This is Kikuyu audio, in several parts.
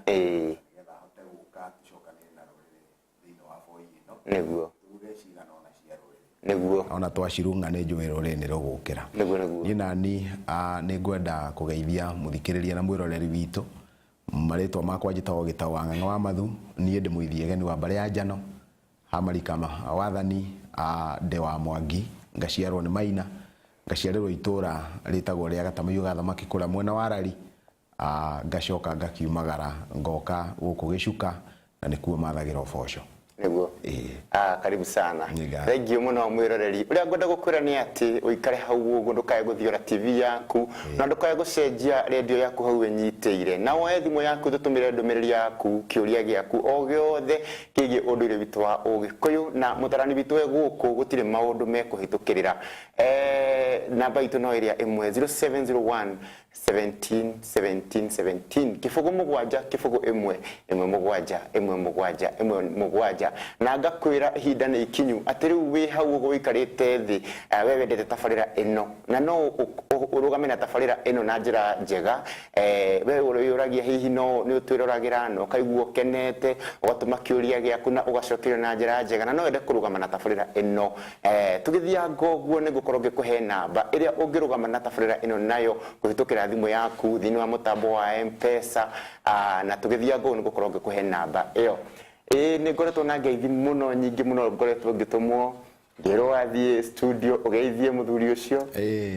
Nĩgetha ahote gũka tũcokanĩre na rũrĩrĩ thĩinĩ wa boi ĩno. Tuge cigana ona cia rũrĩrĩ. Ona twacirung'a nĩ njũĩ rũrĩrĩ nĩ rũgũkĩra. Nĩguo nĩguo. Niĩ nani nĩ ngwenda kũgeithia mũthikĩrĩria na mwĩroreri witũ. Marĩtwa makwa njĩtagwo Gĩtaũ wa Ng'ang'a wa Mathu. Niĩ ndĩ mũithiegeni wa mbarĩ ya Njano, ha marika ma wathani, ndĩ wa Mwangi, ngaciarwo nĩ Maina, ngaciarĩrwo itũra rĩtagwo rĩa Gatamaiyũ ga Thamaki kũrĩa mwena wa Rari, ngacoka ngakiumagara ngoka gũkũ Gĩcuka na nĩkuo mathagĩra ũboco. Nĩguo. Ĩĩ. Karibu sana. Nĩ ngatho. Thengiũ mũno mwĩroreri. Ũrĩa ngwenda gũkwĩra nĩ atĩ ũikare hau ũguo, ndũkae gũthiora TV yaku na ndũkae gũcenjia rendio yaku hau ĩnyitĩire, na woe thimũ yaku tũtũmĩre ndũmĩrĩri yaku, kĩũria gĩaku o gĩothe kĩgiĩ ũndũire witũ wa Ũgĩkũyũ, na mũtarani witũ e gũkũ gũtirĩ maũndũ mekũhĩtũkĩrĩra. Namba itũ no ĩrĩa ĩmwe, 0701 17 17 17, 0 7 0 1 1 7 1 7 1 7. Na ngakwĩra ihinda nĩ ikinyu atĩ rĩu wĩ hau ũguo ũikarĩte thĩ, we wendete tabarĩra ĩno na no ũrũgame na tabarĩra ĩno na njĩra njega, we wĩyũragia hihi no nĩ ũtwĩroragĩra na ũkaigua ũkenete, ũgatũma kĩũria gĩaku na ũgacokerio na njĩra njega, na no wende kũrũgama na tabarĩra ĩno. Tũgĩthianga ũguo nĩ ngũkorwo ngĩkũhe namba ĩrĩa ũngĩrũgama na tabarĩra ĩno nayo kũhĩtũkĩra thimũ yaku thĩinĩ wa mũtambo wa M-Pesa, na tũgĩthianga ũguo nĩ ngũkorwo ngĩkũhe namba ĩyo. Ĩĩ nĩ ngoretwo na ngeithi mũno nyingĩ mũno ngoretwo ngĩtũmwo ngĩrwo wathiĩ studio ũgeithie mũthuri ũcio.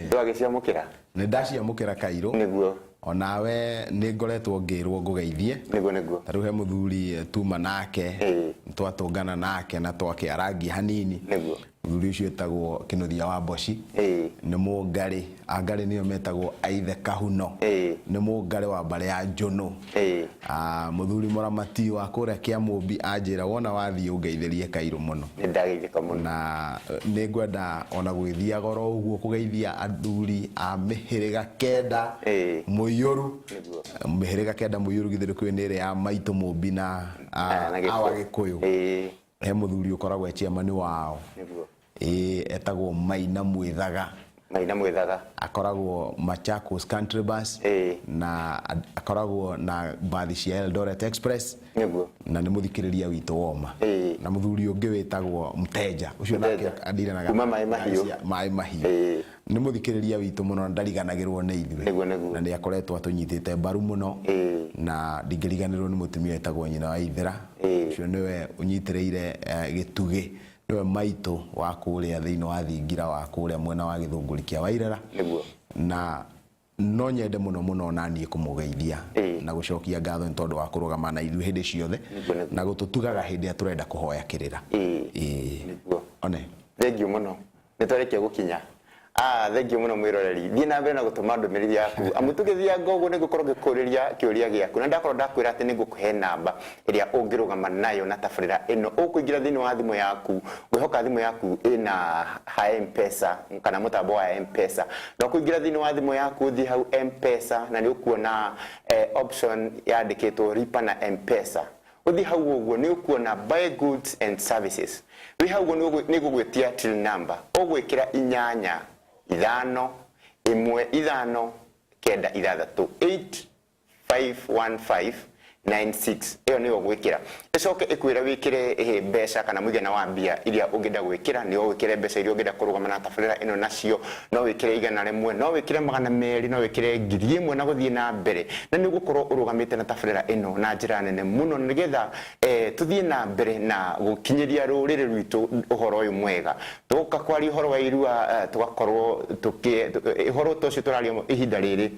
Ndwagĩciamũkĩra? Nĩ ndaciamũkĩra Kairũ. Onawe nĩ ngoretwo ngĩrwo ngũgeithie. Nĩguo nĩguo. Ta rĩu he mũthuri tuma nake, twatũngana nake na twakĩarangia hanini. Mũthuri ũcio etagwo Kĩnuthia wa Mboci. Nĩ Mũngarĩ, Angarĩ nĩo metagwo Aithe Kahuno. Nĩ Mũngarĩ wa mbarĩ ya Njũnũ. Mũthuri mũramati wa kũrĩa Kĩamũmbi anjĩra wona wathiĩ ũngeithĩrie Kairũ mũno. Nĩ ndageithĩka mũno. Na nĩ ngwenda ona gũgĩthiaga oro ũguo kũgeithia athuri a mĩhĩrĩga 9 mũiyũru. Mĩhĩrĩga 9 mũiyũru githĩ ndũkĩũĩ nĩ ĩrĩa ya maitũ Mũmbi na awa Gĩkũyũ. He mũthuri ũkoragwo e chairman wao. Ĩĩ etagwo Maina Mwĩthaga. Maina Mwĩthaga. Akoragwo Machakos Country Bus. Na akoragwo na mbathi cia Eldoret Express. Na nĩ mũthikĩrĩria witũ woma. Na mũthuri ũngĩ wĩtagwo Mteja. Ũcio nake andiranaga Kuma Maĩ Mahiũ. Maĩ Mahiũ. Nĩ mũthikĩrĩria witũ mũno na ndariganagĩrwo nĩ ithuĩ. Nĩguo nĩguo. Na nĩ akoretwo atũnyitĩte mbaru mũno. Na ndingĩriganĩrwo nĩ mũtumia wĩtagwo nyina wa Ithera. Ũcio nĩwe ũnyitĩrĩire gĩtugĩ, nĩwe maitũ wa kũrĩa thĩinĩ wa thingira wa kũrĩa mwena wa Gĩthũngũri kĩa Wairera. Na no nyende mũno mũno na niĩ kũmũgeithia na gũcokia ngatho nĩ tondũ wa kũrũgama na ithuĩ hĩndĩ ciothe na gũtũtugaga hĩndĩ ĩrĩa tũrenda kũhoya kĩrĩra. One. Thengiũ mũno. Nĩ twarĩkia gũkinya. Thengiũ mũno mwĩroreri. Thiĩ na mbere na gũtũma ndũmĩrĩri yaku. Amu tũgĩthianga ũguo nĩ ngũkorwo ngĩkũrĩria kĩũria gĩaku. Na ndakorwo ndakwĩra atĩ nĩ ngũkũhe namba ĩrĩa ũngĩrũgama nayo na tabarĩra ĩno. Ũkũingĩra thĩinĩ wa thimũ yaku, ngwĩhoka thimũ yaku ĩna ha M-Pesa kana mũtambo wa M-Pesa. Na ũkũingĩra thĩinĩ wa thimũ yaku ũthiĩ hau M-Pesa na nĩ ũkuona option yandĩkĩtwo lipa na M-Pesa. Ũthiĩ hau ũguo nĩ ũkuona buy goods and services. Wĩ hau ũguo nĩ ĩgũgwĩtia till number. Ũgwĩkĩra 8 5 1 5 9 6, 8 5 1 5 9 6. Ĩyo nĩyo ũgwĩkĩra. Ĩcoke ĩkwĩre wĩkĩre mbeca kana mũigana wa mbia iria ũngĩenda gwĩkĩra. Nĩ wĩkĩre mbeca iria ũngĩenda kũrũgama na tabarĩra ĩno nacio. No wĩkĩre 100, no wĩkĩre 200, no wĩkĩre 1000 na gũthiĩ na mbere. Na nĩ ũgũkorwo ũrũgamĩte na tabarĩra ĩno na njĩra nene mũno nĩgetha tũthiĩ na mbere na gũkinyĩria rũrĩrĩ rwitũ ũhoro ũyũ mwega. Tũgoka kwaria ũhoro wa irua, tũgakorwo tũkĩ, ũhoro ta ũcio tũraria ihinda rĩrĩ,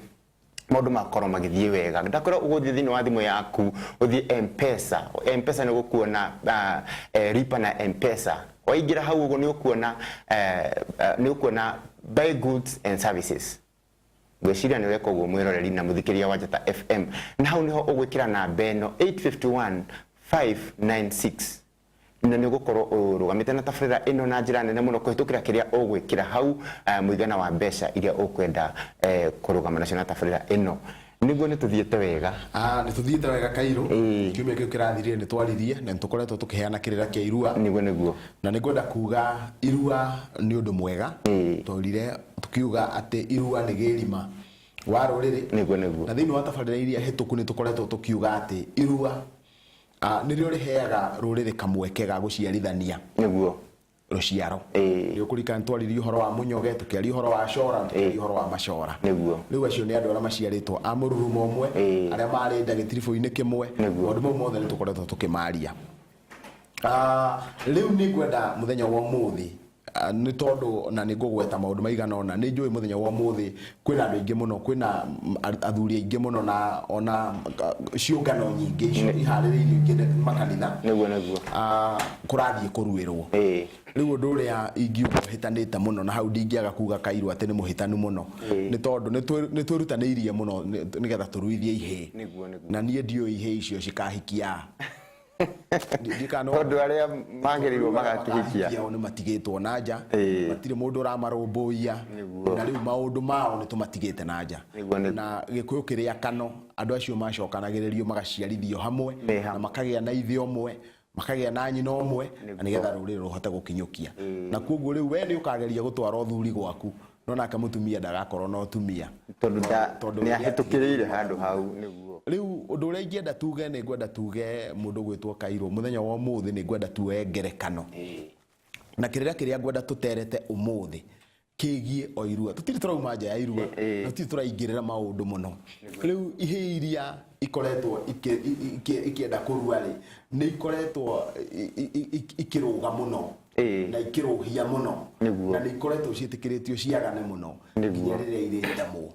maũndũ magakorwo magĩthiĩ wega. Ndakwĩra ũgũthiĩ thĩinĩ wa thimũ yaku, ũthiĩ M-Pesa. M-Pesa nĩ ũgũkuona lipa na M-Pesa. Waingĩra hau ũguo nĩ ũkuona, nĩ ũkuona buy goods and services. Ngwĩciria nĩ weka ũguo mwĩroreri na mũthikĩrĩria wa Njata FM. Na hau nĩho ũgwĩkĩra namba ĩno 851 596. Na nĩ ũgũkorwo ũrũgamĩte na tabarĩra ĩno na njĩra nene mũno kũhĩtũkĩra kĩrĩa ũgwĩkĩra hau, mũigana wa mbeca iria ũkwenda kũrũgama nacio na tabarĩra ĩno. Nĩguo nĩ tũthiĩte wega. Nĩ tũthiĩte wega Kairũ. Kiumia kĩu kĩrathirire nĩ twaririe na nĩ tũkoretwo tũkĩheana kĩrĩra kĩa irua. Nĩguo nĩguo. Na nĩ ngwenda kuga irua nĩ ũndũ mwega. Twaurire tũkiuga atĩ irua nĩ gĩrima. Wa rũrĩrĩ. Nĩguo, nĩguo. Na thĩinĩ wa tabarĩra iria hĩtũku nĩ tũkoretwo tũkiuga atĩ irua nĩrĩo rĩheaga rũrĩrĩ kamweke ga gũciarithania rũciaro. Nĩ ũkũririkana nĩ twaririe ũhoro wa mũnyoge, tũkĩaria ũhoro wa cora, na tũkĩaria ũhoro wa macora. Rĩu acio nĩ andũ arĩa maciarĩtwo a mũrurumo ũmwe, arĩa marĩ nda gĩtiribũ-inĩ kĩmwe. Maũndũ mau mothe nĩ tũkoretwo tũkĩmaria. Rĩu nĩ ngwenda mũthenya wa ũmũthĩ, nĩ tondũ na nĩ ngũgweta maũndũ maigana ũna, nĩ njũĩ mũthenya wa ũmũthĩ kwĩna andũ aingĩ mũno, kwĩna athuri aingĩ mũno na ona ciũngano nyingĩ icio iharĩrĩirio ingĩ nĩ makanitha. Nĩguo, nĩguo. Kũrathiĩ kũruĩrwo. Rĩu ũndũ ũrĩa ingiuga ũhĩtanĩte mũno, na hau ndingĩaga kuga Kairũ atĩ nĩ mũhĩtanu mũno, nĩ tondũ nĩ twĩrutanĩirie mũno nĩgetha tũruithie ihĩĩ. Nĩguo, nĩguo. Na niĩ ndiũĩ ihĩĩ icio cikahikia a. Tondũ arĩa magĩrĩirwo magakĩhikia ao nĩ matigĩtwo na nja, matirĩ mũndũ ũramarũmbũiya, na rĩu maũndũ mao nĩ tũmatigĩte na nja. Na Gĩkũyũ kĩrĩa kano, andũ acio macokanagĩrĩrio magaciarithio hamwe, na makagĩa na ithe ũmwe, makagĩa na nyina ũmwe, na nĩgetha rũrĩrĩ rũhote gũkinyũkia. Na koguo rĩu we nĩ ũkageria gũtwara ũthuri gwaku, no nake mũtumia ndagakorwo na ũtumia. Tondũ nĩ ahĩtũkĩrĩire handũ hau, nĩguo. Rĩu ũndũ ũrĩa ingĩenda tuge, nĩ ngwenda tuge mũndũ gwĩtwo Kairũ mũthenya wa ũmũthĩ, nĩ ngwenda tuoe ngerekano. Na kĩrĩra kĩrĩa ngwenda tũterete ũmũthĩ kĩgiĩ o irua. Tũtirĩ tũrauma nja ya irua, na tũtirĩ tũraingĩrĩra maũndũ mũno. Rĩu ihĩĩ iria ikoretwo ikĩenda kũrua rĩ, nĩ ikoretwo ikĩrũga mũno na ikĩrũhia mũno, na nĩ ikoretwo ciĩtĩkĩrĩtio ciagane mũno nginya rĩrĩa irĩtemwo.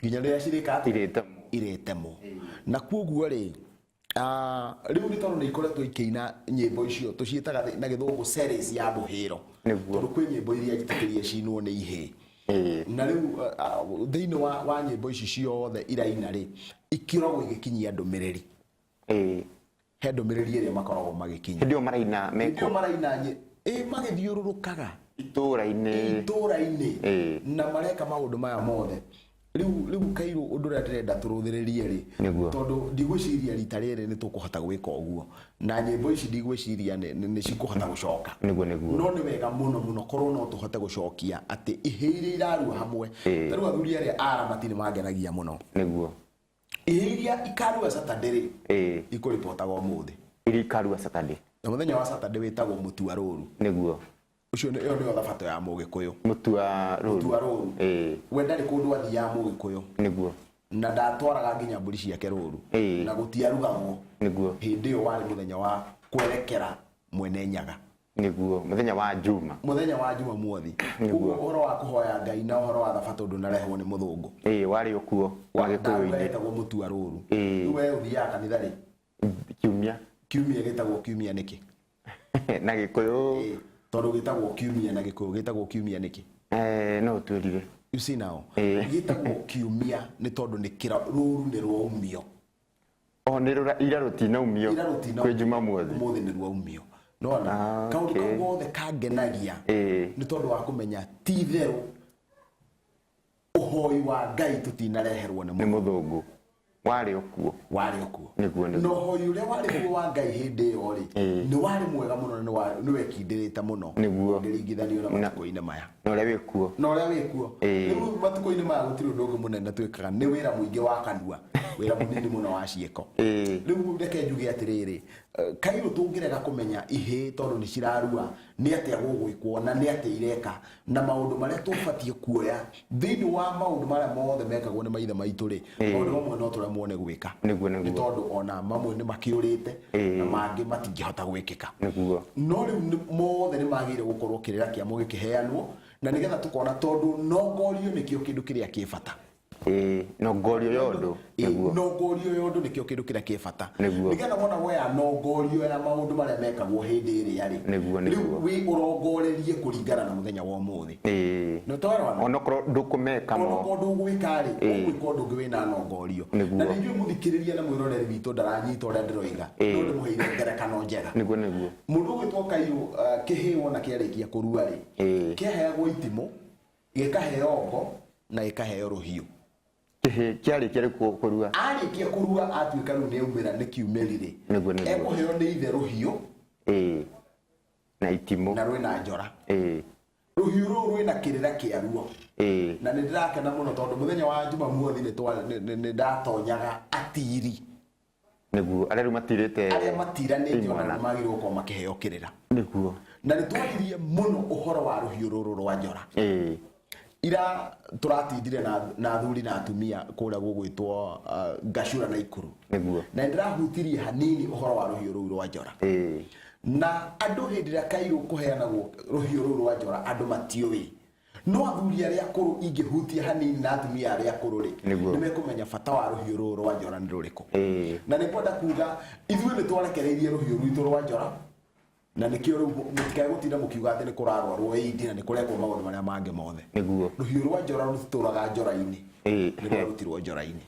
Nginya rĩrĩa cirĩka atĩa? Irĩtemwo. Irĩtemwo. Na koguo rĩ, rĩu nĩ tondũ nĩ ikoretwo ikĩina nyĩmbo icio tũciĩtaga na gĩthũngũ series ya mũhĩro. Tondũ kwĩ nyĩmbo iria njĩtĩkĩrie cinwo nĩ ihĩĩ. Na rĩu thĩinĩ wa nyĩmbo ici ciothe iraina rĩ, ikoragwo igĩkinyia ndũmĩrĩri. He ndũmĩrĩri ĩrĩa makoragwo magĩkinyia. Hĩndĩ ĩyo maraina meko. Hĩndĩ ĩyo maraina magĩthiũrũrũkaga itũũra-inĩ. Itũũra-inĩ. Na mareka maũndũ maya mothe. Rĩu Kairũ ũndũ ũrĩa ndĩrenda tũrũthĩrĩrie rĩ, tondũ ndigwĩciria rita rĩrĩ nĩ tũkũhota gwĩka ũguo, na nyĩmbo ici ndigwĩciria nĩ cikũhota gũcoka. Nĩguo, nĩguo. No nĩ wega mũno mũno korwo no tũhote gũcokia atĩ ihĩĩ iria irarua hamwe. Ta rĩu athuri arĩa aramati nĩ mangenagia mũno. Ihĩĩ iria ikarua Saturday rĩ, ikũripotaga ũmũthĩ. Iria ikarua Saturday. Na mũthenya wa Saturday wĩtagwo mũtua rũru. Ũcio ĩyo nĩyo thabatũ ya Mũgĩkũyũ. Mũtua rũru. Mũtua rũru. We ndarĩ kũndũ athiaga Mũgĩkũyũ. Na ndatwaraga nginya mbũri ciake rũru. Na gũtiarugagwo. Hĩndĩ ĩyo warĩ mũthenya wa kwerekera mwene Nyaga. Nĩguo, mũthenya wa Juma. Mũthenya wa Juma muothi. Koguo ũhoro wa kũhoya Ngai na ũhoro wa thabatũ ndũnarehwo nĩ mũthũngũ. Warĩ o kuo, wa Gĩkũyũ-inĩ. Wetagwo mũtua rũru. Rĩu we ũthiaga kanitha rĩ? Kiumia. Kiumia gĩtagwo kiumia nĩkĩ? Na Gĩkũyũ. Tondũ gĩtagwo kiumia na Gĩkũyũ gĩtagwo kiumia nĩkĩ? No ũtwĩrire. You see now. Gĩtagwo kiumia nĩ tondũ nĩ kĩra rũru nĩ rwaumio. O nĩ rũra ira rũtinaumio. Ira rũtinaumio. Kwĩ Jumamothi. Ũmũthĩ nĩ rwaumio. Nona, kaũndũ kau gothe kangenagia nĩ tondũ wa kũmenya ti itherũ ũhoi wa Ngai tũtinareherwo nĩ Nĩ mũthũngũ. Warĩ o kuo. Warĩ o kuo. Nĩguo, nĩguo. Na ũhoi ũrĩa warĩ kuo wa Ngai hĩndĩ ĩyo rĩ, nĩ warĩ mwega mũno na nĩ wekindĩrĩte mũno. Ũngĩringithanio na matukũ-inĩ maya. Na ũrĩa wĩ kuo. Na ũrĩa wĩ kuo. Rĩu matukũ-inĩ maya gũtirĩ ũndũ ũngĩ mũnene twĩkaga, nĩ wĩra mũingĩ wa kanua, wĩra mũnini mũno wa ciĩko. Rĩu reke njuge atĩrĩrĩ, Kairũ tũngĩrega kũmenya ihĩĩ tondũ nĩ cirarua, nĩ atĩa gũgwĩkwo na nĩ atĩa ireka, na maũndũ marĩa tũbatiĩ kuoya thĩinĩ wa maũndũ marĩa mothe mekagwo nĩ maithe maitũ rĩ, maũndũ mamwe no tũremwo nĩ gwĩka. Nĩguo. Nĩ tondũ ona mamwe nĩ makĩũrĩte, na mangĩ matingĩhota gwĩkĩka. No rĩu mothe nĩ magĩrĩire gũkorwo kĩrĩra kĩamo gĩkĩheanwo, na nĩgetha tũkona tondũ nongorio nĩkĩo kĩndũ kĩrĩa kĩ bata. Nongorio ya ũndũ, nĩguo. Nongorio ya ũndũ nĩkĩo kĩndũ kĩrĩa kĩ bata. Nĩguo. Nĩgetha wona woya nongorio ya maũndũ marĩa mekagwo hĩndĩ ĩrĩa rĩ, Nĩguo, rĩu nĩguo. wĩ ũrongorerie kũringana na mũthenya wa ũmũthĩ. Nĩ twarora? Onokorwo ndũkũmeka mo. Onokorwo ndũgwĩka rĩ, ũgwĩka ũndũ ũngĩ wĩna nongorio. Nĩguo. Na nĩ njũĩ mũthikĩrĩria na mwĩroreri witũ ndaranyita ũrĩa ndĩroiga. No ndĩmũheire ngerekano njega. Nĩguo, nĩguo. Mũndũ ũgwĩtwo Kairũ, kĩhĩĩ wona kĩarĩkia kũrua rĩ, kĩaheagwo itimũ, gĩkaheo ngo na gĩkaheo rũhiũ. Kĩhĩĩ kĩarĩkia rĩu kũrua. Arĩkia kũrua atuĩka rĩu nĩ aumĩra nĩ kiumĩri rĩ. Nĩguo, nĩguo. Ekũheo nĩ ithe rũhiũ. Na itimũ. Na rwĩna njora. Rũhiũ rũrũ rwĩna kĩrĩra kĩaruo. Na nĩ ndĩrakena mũno tondũ mũthenya wa Jumamothi nĩ ndatonyaga atiri. Nĩguo arĩa rĩu matirĩte arĩa matiranĩte ona imwana. nĩ magĩrĩirwo gũkorwo makĩheo kĩrĩra. Na nĩ twaririe mũno ũhoro wa rũhiũ rũrũ rwa njora. Ira tũratindire na athuri na atumia kũrĩa gũgwĩtwo Ngacura na Ikuru. Na nĩ ndĩrahutirie hanini ũhoro wa rũhiũ rũu rwa njora. Na andũ hĩndĩ ĩrĩa kairũ kũheanagwo rũhiũ rũu rwa njora andũ matiũĩ. No athuri arĩa akũrũ ingĩhutia hanini na atumia arĩa akũrũ rĩ, nĩ mekũmenya bata wa rũhiũ rũrũ rwa njora nĩ rũrĩkũ. Na nĩ ngwenda kuga ithuĩ nĩ twarekereirie rũhiũ rwitũ rwa njora, na nĩkĩo rĩu mũtikae gũtinda mũkiuga atĩ nĩ kũrarwarwo ĩindi na nĩ kũrekwo maũndũ marĩa mangĩ mothe. Rũhiũ rwa njora rũtitũraga njora-inĩ. Nĩ rwarutirwo njora-inĩ.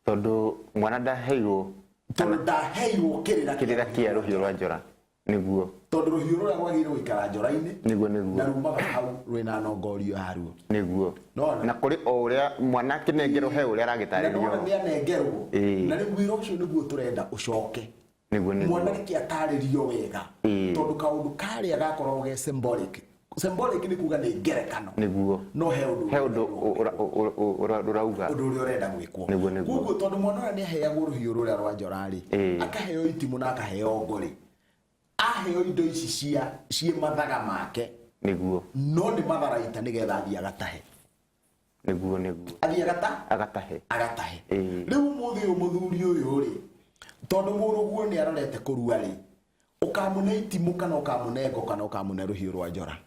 Tondũ mwana ndaheirwo, tondũ ndaheirwo kĩrĩra kĩrĩra kĩa rũhiũ rwa njora. Nĩguo. Tondũ rũhiũ rũrĩa rwagĩrĩirwo gũikara njora-inĩ. Nĩguo, nĩguo. Na rumaga hau rwĩna nongorio yaruo. Nĩguo. Nona? Na kũrĩ o ũrĩa mwana akĩnengerwo he ũrĩa aragĩtarĩrio. Na nona nĩ anengerwo. Na rĩu wĩra ũcio nĩguo tũrenda ũcoke. Nĩguo, nĩguo. Mwana reke atarĩrio wega. Tondũ kaũndũ karĩa gakoragwo ge symbolic. Symbolic nĩ kuga nĩ ngerekano. Nĩguo. No he ũndũ He ũndũ ũrauga. Ũndũ ũrĩa ũrenda gwĩkwo. Nĩguo, nĩguo. Koguo tondũ mwana ũrĩa nĩ aheagwo rũhiũ rũrĩa rwa njora rĩ, akaheo itimũ na akaheo ngo rĩ, aheo indo ici ciĩ mathaga make. Nĩguo. No nĩ matharaita nĩgetha athiĩ agatahe. Nĩguo, nĩguo. Athiĩ agata? Agatahe. Agatahe. Rĩu ũmũthĩ ũyũ mũthuri ũyũ rĩ, tondũ mũrũguo nĩ arorete kũrua rĩ, ũkamũne itimũ kana ũkamũne ngo kana ũkamũne rũhiũ rwa njora.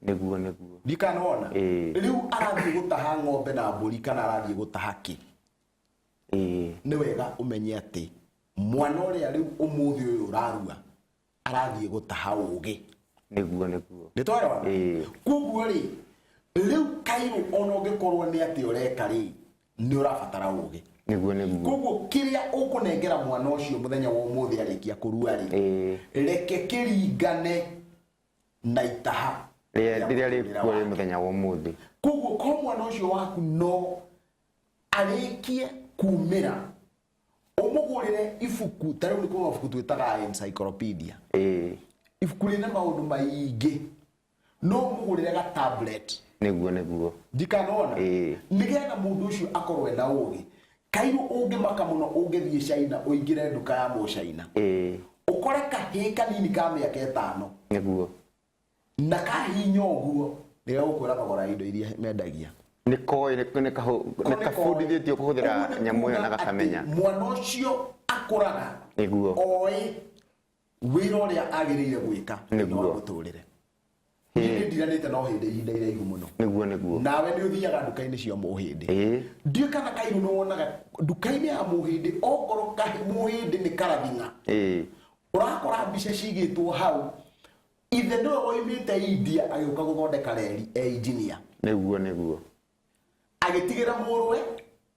Nĩguo, nĩguo. Ndikanona. Rĩu arathiĩ gũtaha ng'ombe na mbũri kana arathiĩ gũtaha kĩ? Nĩ wega ũmenye atĩ mwana ũrĩa rĩu ũmũthĩ ũyũ ũrarua arathiĩ gũtaha ũgĩ. Nĩguo, nĩguo. Nĩ twarora? Koguo rĩ, rĩu kairũ ona ũngĩkorwo nĩ atĩ ũreka rĩ, nĩ ũrabatara ũgĩ. Nĩguo, nĩguo. Koguo kĩrĩa ũkũnengera mwana ũcio mũthenya wa ũmũthĩ arĩkia kũrua rĩ, reke kĩringane na itaha Rĩrĩa rĩa rĩkuo rĩ wake. mũthenya wa ũmũthĩ. Koguo ko mwana ũcio waku no arĩkie kumĩra, ũmũgũrĩre ibuku, ta rĩu nĩ kũrĩ mabuku twĩtaga encyclopedia. Ibuku rĩna maũndũ maingĩ, no ũmũgũrĩre ga tablet. Nĩguo, nĩguo. Ndikanona. Nĩgetha mũndũ ũcio akorwo ena ũgĩ. Kairũ ũngĩmaka mũno ũngĩthiĩ China, ũingĩre nduka ya mũchaina. Ũkore kahĩĩ kanini ka mĩaka 5. Nĩguo. Na kahihinya ũguo, nĩgegũkwĩra thogora ya indo iria mendagia. Nĩ koĩ, nĩ kabundithĩtio kũhũthĩra Ũguo nĩ nyamũ ĩyo na kuga gakamenya. atĩ mwana ũcio akũraga Nĩguo. oĩ wĩra ũrĩa agĩrĩire gwĩka thĩinĩ wa mũtũrĩre. Niĩ nĩ ndiranĩte na ũhĩndĩ ihinda iraihu mũno. Nĩguo, nĩguo. Nawe nĩ ũthiaga nduka-inĩ cia mũhĩndĩ. Ndiũĩ kana kairũ nĩ wonaga nduka-inĩ ya mũhĩndĩ, okorwo mũhĩndĩ nĩ karathing'a. Ũrakora mbica cigĩtwo hau. Ithe nĩwe woimĩte India agĩũka gũthondeka reri e engineer. Nĩguo, nĩguo. Agĩtigĩra mũrũwe,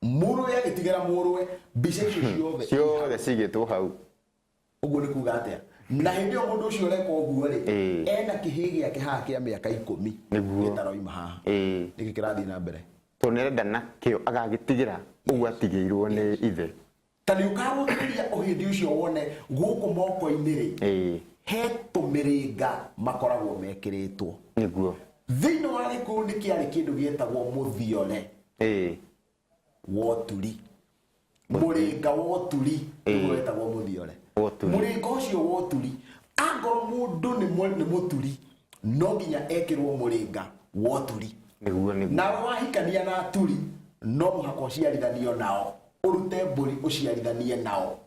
mũrũwe agĩtigĩra mũrũwe, mbica icio ciothe Ciothe cigĩtwo hau. Ũguo nĩ kuga atĩa? Na hĩndĩ ĩyo mũndũ ũcio ũreka ũguo rĩ, ena kĩhĩĩ gĩake haha kĩa mĩaka 10. Gĩtaroima haha. Nĩkĩ kĩrathiĩ na mbere? Tondũ nĩarenda nakĩo agagĩtigĩra ũguo atigĩirwo nĩ ithe. Ta nĩ ũkarũthĩrĩria ũhĩndĩ ũcio wone gũkũ moko-inĩ rĩ, he tũmĩrĩnga makoragwo mekĩrĩtwo. Nĩguo. Thĩinĩ wa Gĩkũyũ nĩ kĩarĩ kĩndũ gĩetagwo mũthiore. Wa ũturi. Mũrĩnga wa ũturi nĩguo wetagwo mũthiore. Wa ũturi. Mũrĩnga ũcio wa ũturi, angorwo mũndũ nĩ mũturi, no nginya ekĩrwo mũrĩnga wa ũturi. Nĩguo, nĩguo. Nawe wahikania na aturi, no mũhaka ũciarithanio nao. Ũrute mbũri ũciarithanie nao.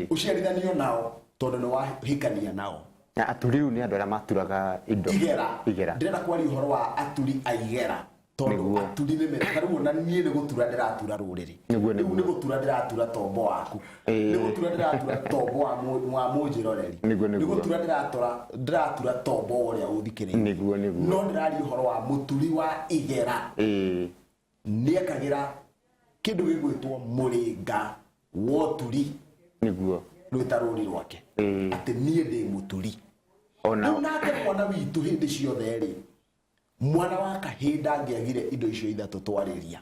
Ũciarithanio nao tondũ nĩ wahikania nao. Na aturi rĩu nĩ andũ arĩa maturaga indo. Igera. Igera. Ndĩrenda kwaria ũhoro wa aturi a igera. Tondũ aturi nĩ ta rĩu ona niĩ nĩ gũtura ndĩratura rũrĩrĩ. Nĩguo, Rĩu nĩguo. nĩ gũtura ndĩratura tombo waku. Nĩ gũtura ndĩratura tombo wa mũnjĩroreri. Nĩguo, Nĩ nĩguo. gũtura ndĩratura tombo wa ũrĩa ũthikĩrĩirie. Nĩguo, nĩguo. No ndĩraria ũhoro wa mũturi wa igera. Nĩekagĩra kĩndũ gĩgwĩtwo mũrĩnga wa ũturi. Nĩguo. Rwĩta rũri rwake. Atĩ niĩ ndĩ mũturi. Rĩu nake mwana witũ hĩndĩ ciothe rĩ, mwana wa kahĩĩ ndangĩagire indo icio ithatũ twarĩria.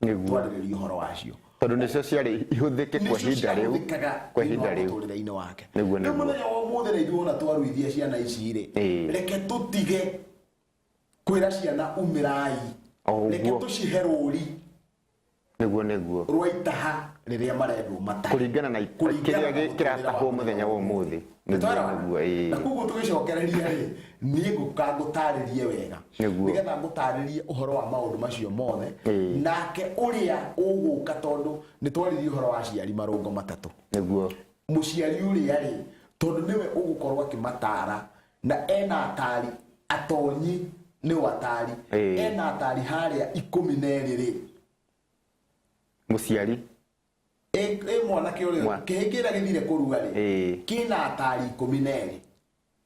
Nĩguo. Twarĩrĩria ũhoro wacio. Tondũ nĩcio ciarĩ ihũthĩke kwa Nĩcio ihinda rĩu. ciahũthĩkaga Kwa thĩinĩ ihinda wa rĩu. mũtũrĩre-inĩ wake. Nĩguo, Rĩu nĩguo. mũthenya wa ũmũthĩ na ithuĩ ona twaruithia ciana ici rĩ, reke tũtige Kwĩra ciana umĩrai. O Reke ũguo. tũcihe rũri Nĩguo nĩguo. Rwa itaha rĩrĩa marendwo matahe. Kũringana na Kũringana kĩrĩa na mũtũrĩre kĩratahwo wa mũthenya wa ũmũthĩ. Nĩguo Nĩtwaelewana? nĩguo, ĩĩ. Na koguo tũgĩcokereria rĩ, niĩ ngũka ngũtarĩrie wega. Nĩguo. Nĩgetha ngũtarĩrie ũhoro wa maũndũ macio mothe. Ĩĩ. Nake ũrĩa ũgũka, tondũ nĩ twaririe ũhoro wa aciari marũngo matatũ. Nĩguo. Mũciari ũrĩa rĩ, tondũ nĩwe ũgũkorwo akĩmatara na ena atari atonyi, nĩo atari. Ĩĩ. Ena atari harĩa 12 rĩ. Mũciari. Ĩ mwanake ũrĩa kĩhĩ kĩrĩa gĩthire kũrua rĩ, Ĩĩ. kĩna atari 12.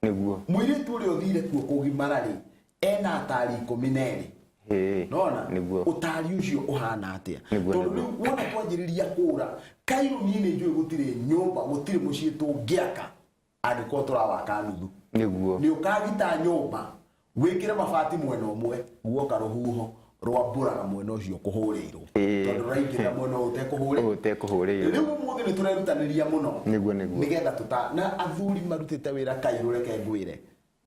Nĩguo. Mũirĩtu ũrĩa ũthire kuo kũgimara rĩ, ena atari 12. Ĩĩ. Nona Nĩguo. ũtari ũcio ũhana atĩa? Nĩguo, Tondũ nĩguo. rĩu wona twanjĩrĩria kũra kairũ, niĩ nĩ njũĩ gũtirĩ nyũmba, gũtirĩ mũciĩ tũngĩaka angĩkorwo tũrawaka nuthu. Nĩguo. Nĩ ũkagita nyũmba wĩkĩre mabati mwena ũmwe, guoka rũhuho rwambũraga mwena ũcio kũhũrĩirwo. Ĩĩ. Tondũ rũraingĩra mwena ũyũ ũtekũhũrĩ. Ũyũ ũtekũhũrĩirwo. Rĩu ũmũthĩ nĩ tũrerutanĩria mũno. Nĩguo, nĩguo. Nĩgetha tũta na athuri marutĩte wĩra kairũ, reke ngwĩre,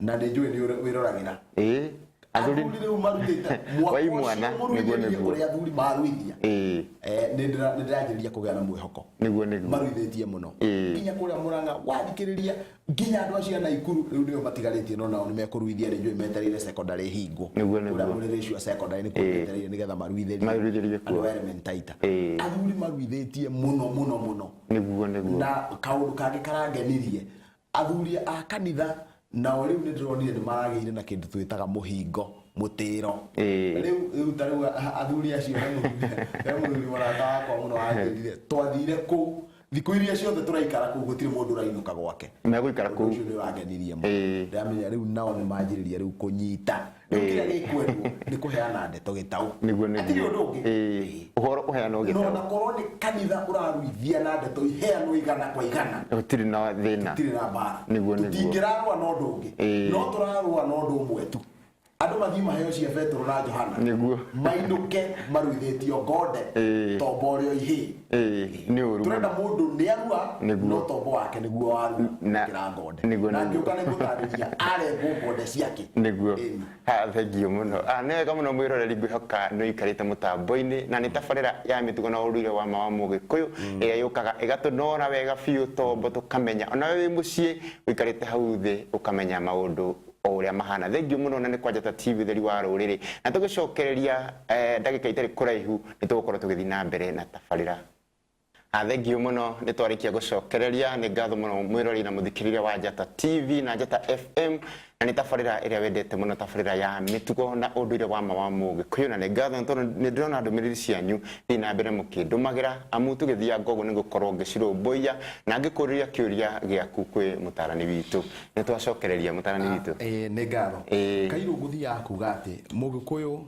na nĩ njũĩ nĩ wĩroragĩra. Ĩĩ. Athuri Athuri rĩu marutĩte mwaka Wai ũcio mwana, nĩguo, mũruithĩrie nĩguo. ũrĩa athuri maruithia. Ĩĩ. Nĩ ndĩranjĩrĩria kũgĩa na mwĩhoko. Nĩguo, nĩguo. Maruithĩtie mũno. Ĩĩ. Nginya kũrĩa Mũrang'a wathikĩrĩria, nginya andũ acio a Naikuru rĩu nĩo matigarĩtie, no nao nĩ mekũruithia, nĩ njũĩ metereire secondary ĩhingwo. Nĩguo, nĩguo. Kũrĩa mũrĩrĩ ũcio wa secondary nĩ kuo Ĩĩ. metereire nĩgetha maruithĩrie. Maruithĩrie kuo. Andũ a Elementaita. Ĩĩ. Athuri maruithĩtie mũno mũno mũno. Nĩguo, nĩguo. Na kaũndũ kangĩ karangenirie, athuri a kanitha nao rĩu nĩ ndĩronire nĩ maragĩire na kĩndũ twĩtaga mũhingo mũtĩro. Ĩĩ. Rĩu ta rĩu athuri acio, he mũthuri mũrata wakwa mũno wanjĩrire, twathire kũu thikũ iria ciothe tũraikara kũu gũtirĩ mũndũ ũrainũka gwake. Megũikara Ũndũ kũu. ũcio nĩ ũrangenirie mũno. Ĩĩ. Ndĩramenya rĩu nao nĩ manjĩrĩria rĩu kũnyita. Rĩu kĩrĩa gĩkwendwo nĩ kũheana ndeto gĩtaũ. Nĩguo, nĩguo. Hatirĩ ũndũ ũngĩ. Ĩĩ. Ũhoro ũheanwo No gĩtaũ. na korwo nĩ kanitha ũraruithia na ndeto iheanwo igana kwa igana, Gũtirĩ na thĩna. tũtirĩ na mbara. Nĩguo, nĩguo. Tũtingĩrarũa na ũndũ ũngĩ. Ĩĩ. No tũrarũa na ũndũ ũmwe tu, andũ mathiĩ maheo cia Petero na Johana. Nĩguo. Mainũke maruithĩtio ngonde. Ĩĩ. Tombo ũrĩa ihĩ. Ĩĩ, nĩ ũru. Tũrenda mũndũ nĩ arua, Nĩguo. no tombo wake nĩguo warua Na- gũkĩra ngonde. nĩguo, Na nĩguo. ngĩũka nĩ ngũtarĩria arengwo ngonde ciake. Nĩguo. Ĩni. Ha, thengiũ mũno. Ah, nĩ wega mũno mwĩroreri, ngwĩhoka nĩ ũikarĩte mũtambo-inĩ na nĩ tabarĩra ya mĩtugo na ũndũire wa ma wa Mũgĩkũyũ ĩrĩa yũkaga ĩgatũnora wega biũ tombo tũkamenya onawe wĩ mũciĩ ũikarĩte hau thĩ ũkamenya maũndũ o ũrĩa mahana. Thengiũ mũno, na nĩ kwa Njata TV, ũtheri wa rũrĩrĩ, na tũgĩcokereria ndagĩka itarĩ kũraihu nĩ tũgũkorwo tũgĩthiĩ na mbere na tabarĩra. Thengiũ mũno, nĩ twarĩkia gũcokereria. Nĩ ngatho mũno mwĩroreri na mũthikĩrĩria wa Njata TV na Njata FM, na nĩ tabarĩra ĩrĩa wendete mũno, tabarĩra ya mĩtugo na ũndũire wa ma wa Mũgĩkũyũ. Na nĩ ngatho nĩ tondũ nĩ ndĩrona ndũmĩrĩri cianyu thiĩ na mbere mũkĩndũmagĩra, amu tũgĩthianga ũguo nĩ ngũkorwo ngĩcirũmbũiya na ngĩkũrĩria kĩũria gĩaku kwĩ mũtarani witũ. Nĩ twacokereria, mũtarani witũ. Ĩĩ, nĩ ngatho. Ĩĩ. Kairũ, ngũthiaga kuga atĩ Mũgĩkũyũ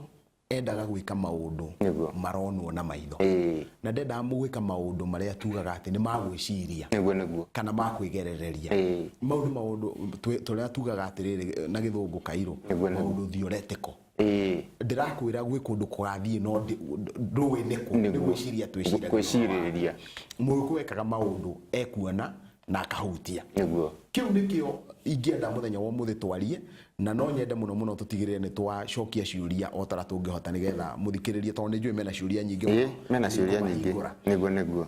endaga gwĩka maũndũ Nĩguo. maronwo na maitho. Ĩĩ. Na ndendaga gwĩka maũndũ marĩa tugaga atĩ nĩ magwĩciria Nĩguo, nĩguo. kana makwĩgerereria. Ĩĩ. Mau nĩ maũndũ tũrĩa tugaga atĩrĩrĩ na gĩthũngũ, kairũ, Nĩguo, nĩguo. maũndũ theoretical. Ĩĩ. Ndĩrakwĩra gwĩ kũndũ kũrathiĩ no ndũĩ nĩkũ, nĩ Nĩguo. gwĩciria twĩciragia. Gwĩcirĩrĩria. Mũgĩkũyũ ekaga maũndũ ekuona na akahutia. Nĩguo. Kĩu nĩkĩo ingĩenda mũthenya wa ũmũthĩ twarie, na no nyende mũno mũno tũtigĩrĩre nĩ twacokia ciũria o ta ũrĩa tũngĩhota, nĩgetha mũthikĩrĩrie, tondũ nĩ njũĩ mena ciũria nyingĩ Ĩĩ, mũno. Mena ciũria nyingĩ. Nĩngũmahingũra. Nĩguo, nĩguo.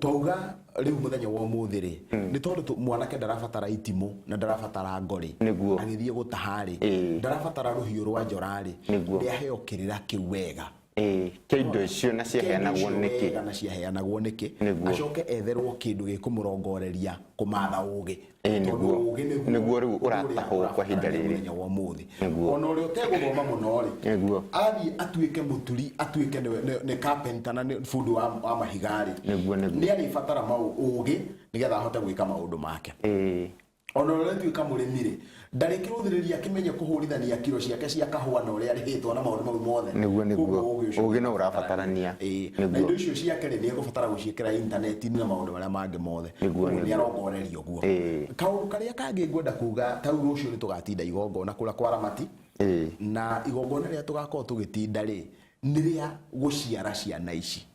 Twauga rĩu mũthenya wa ũmũthĩ rĩ, nĩ tondũ mwanake ndarabatara itimũ na ndarabatara ngorĩ. Nĩguo. Agĩthiĩ gũtaha rĩ, Ĩĩ. ndarabatara rũhiũ rwa njora rĩ, Nĩguo. nĩ aheo kĩrĩra kĩu wega. Ĩĩ, kĩa indo icio na ciaheanagwo Kĩndũ icio nĩkĩ. wega na ciaheanagwo nĩkĩ. Nĩguo. Acoke etherwo kĩndũ gĩkũmũrongoreria kũmatha ũgĩ. Ĩĩ, Tondũ nĩguo. ũgĩ nĩguo Nĩguo rĩu ũrĩa ũratahwo kwa ihinda ũrabatarania rĩrĩ. mũthenya wa ũmũthĩ. Nĩguo. Ona ũrĩa ũtegũthoma mũno rĩ, Nĩguo. athiĩ atuĩke mũturi, atuĩke nĩ carpenter na nĩ bundi wa mahiga rĩ, Nĩguo, nĩguo. nĩ arĩbatara ũgĩ nĩgetha ahote gwĩka maũndũ make. Ĩĩ. Ona ũrĩa ũratuĩka mũrĩmi rĩ, ndarĩkĩrũthĩrĩria akĩmenye kũhũrithania kiro ciake cia kahũa na ũrĩa arĩhĩtwo na maũndũ mau mothe. Nĩguo, nĩguo. Koguo ũgĩ ũcio Ũgĩ no ũrabatarania. Ĩĩ. Na Nĩguo. indo icio ciake rĩ, nĩ egũbatara gũciĩkĩra intaneti-inĩ na maũndũ marĩa mangĩ mothe. Nĩguo, Koguo nĩ nĩguo. arongorerio ũguo. Ĩĩ. Kaũndũ karĩa kangĩ ngwenda kuga, ta rĩu rũciũ nĩ tũgatinda igongona kũrĩa kwa Ramati. Ĩĩ. Na igongona rĩrĩa tũgakorwo tũgĩtinda rĩ, nĩ rĩa gũciara ciana ici.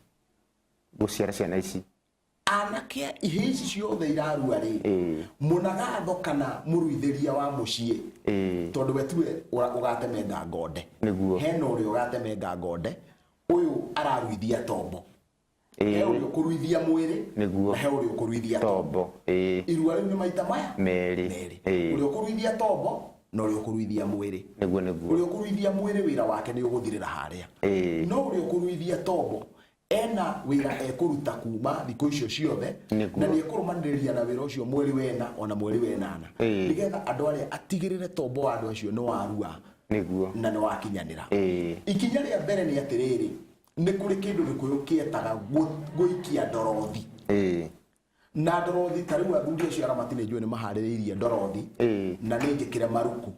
Gũciara ciana ici. Anake ihĩ ici ciothe irarua rĩ, mũnagatho kana mũruithĩria wa mũciĩ, tondũ we tiwe ũgatemenga ngonde. Hena ũrĩa ũgatemenga ngonde, ũyũ araruithia tombo. He ũrĩa ũkũruithia mwĩrĩ, na he ũrĩa ũkũruithia tombo. Irua rĩu nĩ maita maya Merĩ. Merĩ. Ũrĩa ũkũruithia tombo na ũrĩa ũkũruithia mwĩrĩ. Nĩguo nĩguo. Ũrĩa ũkũruithia mwĩrĩ wĩra wake nĩ ũgũthirĩra harĩa. No ũrĩa ũkũruithia tombo ena wĩra ekũruta kuma thikũ icio ciothe, na nĩ ekũrũmanĩrĩria na wĩra ũcio mweri wena ona mweri wenana, nĩgetha andũ arĩa atigĩrĩre tombo wa andũ acio nĩ warua na nĩ wakinyanĩra. Ikinya rĩa mbere nĩ atĩrĩrĩ, nĩ kũrĩ kĩndũ Gĩkũyũ kĩetaga gũikia ndorothi. Na ndorothi ta rĩu athuri acio aramati nĩ njũĩ nĩ maharĩrĩirie ndorothi, na nĩ njĩkĩre maruku.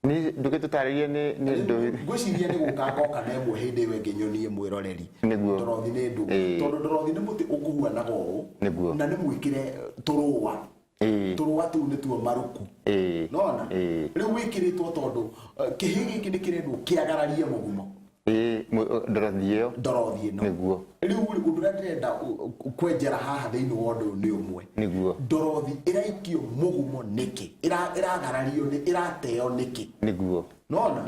Nĩ ndũgĩtũtarĩrie nĩ nĩ ndũ. Ngwĩciria nĩ gũka ngoka na ĩmwe hĩndĩ ĩyo ĩngĩ nyonie mwĩroreri. Ndorothi nĩ ndũ, tondũ ndorothi nĩ mũtĩ ũkũhuanaga ũũ, na nĩ mwĩkĩre tũrũa. Tũrũa tũu nĩtuo maruku. Nona rĩu wĩkĩrĩtwo tondũ kĩhĩ gĩkĩ nĩ kĩrendwo kĩagararie mũgumo. Ndorothi ĩyo. Ndorothi ĩno. Rĩu rĩ, ũndũ ũrĩa ndĩrenda kwenjera haha thĩinĩ wa ũndũ ũyũ nĩ ũmwe. Ndorothi ĩraikio mũgumo nĩkĩ? Ĩragarario nĩ, ĩrateo nĩkĩ? Nona?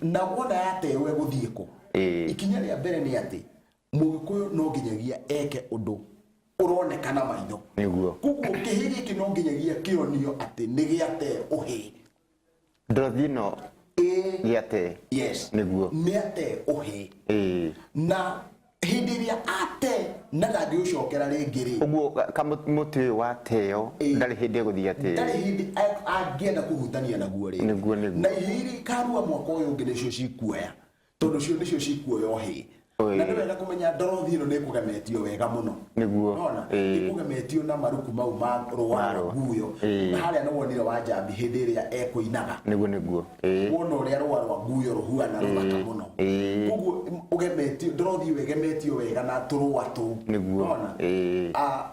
Na wona yateo ĩgũthiĩ kũ? Ikinya rĩa mbere nĩ atĩ Mũgĩkũyũ no nginyagia eke ũndũ ũroneka na maitho. Koguo kĩhĩ gĩkĩ no nginyagia kĩonio atĩ nĩ gĩate ũhĩ. Ndorothi ĩno gĩate. Yes. Nĩ ate ũhĩ. Na hĩndĩ ĩrĩa ate na ndangĩũcokera rĩngĩ rĩ. Ũguo mũtĩ ũyũ wateo ndarĩ hĩndĩ egũthiĩ atĩ. Ndarĩ hĩndĩ angĩenda kũhutania naguo rĩngĩ. Nĩguo nĩguo. Na ihĩ iria ikarua mwaka ũyũ ũngĩ nĩcio cikuoya. Tondũ cio nĩcio cikuoya ũhĩ. Na nĩ wega kũmenya ndorothi ĩno nĩ ĩkũgemetio wega mũno. Nona? Ĩkũgemetio na maruku mau ma rũa rwa nguyo. Harĩa nĩ wonire Wanjambi hĩndĩ ĩrĩa ekũinaga. Nĩguo nĩguo. Wona ũrĩa rũa rwa nguyo rũhuana rũthaka mũno. Koguo ũgemetio, ndorothi ĩyo ĩgemetio wega na tũrũa tũu. Nona?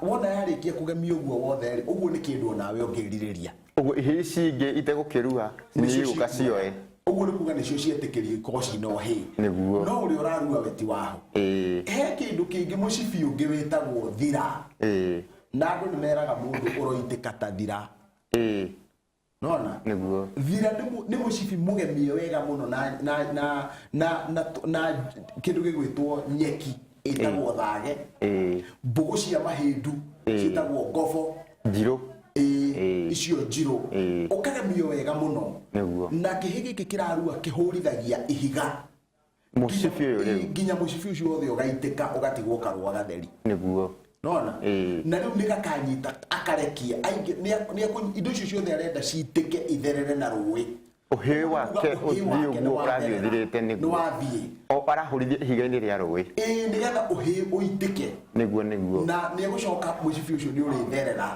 Wona yarĩkia kũgemio ũguo wothe rĩ, ũguo nĩ kĩndũ onawe ũngĩrirĩria. Ũguo ihĩ ici ingĩ itegũkĩrua nĩ igũka cioe. Ũguo nĩ kuga nĩcio cietĩkĩrio ikorwo cina ũhĩ. No ũrĩa ũrarua we ti waho. He kĩndũ kĩngĩ mũcibi ũngĩ wĩtagwo thira. Na andũ nĩ meraga mũndũ ũroitĩka ta thira. Nona? Thira nĩ mũcibi mũgemie wega mũno na kĩndũ gĩgwĩtwo nyeki ĩtagwo thage. Mbũgũ cia mahĩndu ciĩtagwo ngobo. Njirũ. Icio njirũ. Ũkagemio wega mũno. Na kĩhĩ gĩkĩ kĩrarua kĩhũrithagia ihiga. Mũcibi ũyũ rĩu. Nginya mũcibi ũcio wothe ũgaitĩka ũgatigwo karũa gatheri. Nona? Na rĩu nĩ gakanyita akarekia. Aingĩ, indo icio ciothe arenda citĩke itherere na rũĩ. Ũhĩ wake Ũhĩ wake ũthiĩ nĩ ũguo ũrathiĩ watherera. ũthirĩte nĩguo. Nĩ wathiĩ. O arahũrithia ihiga-inĩ rĩa rũĩ. Nĩgetha ũhĩ ũitĩke. Nĩguo nĩguo. Na nĩ egũcoka mũcibi ũcio nĩ ũrĩtherera.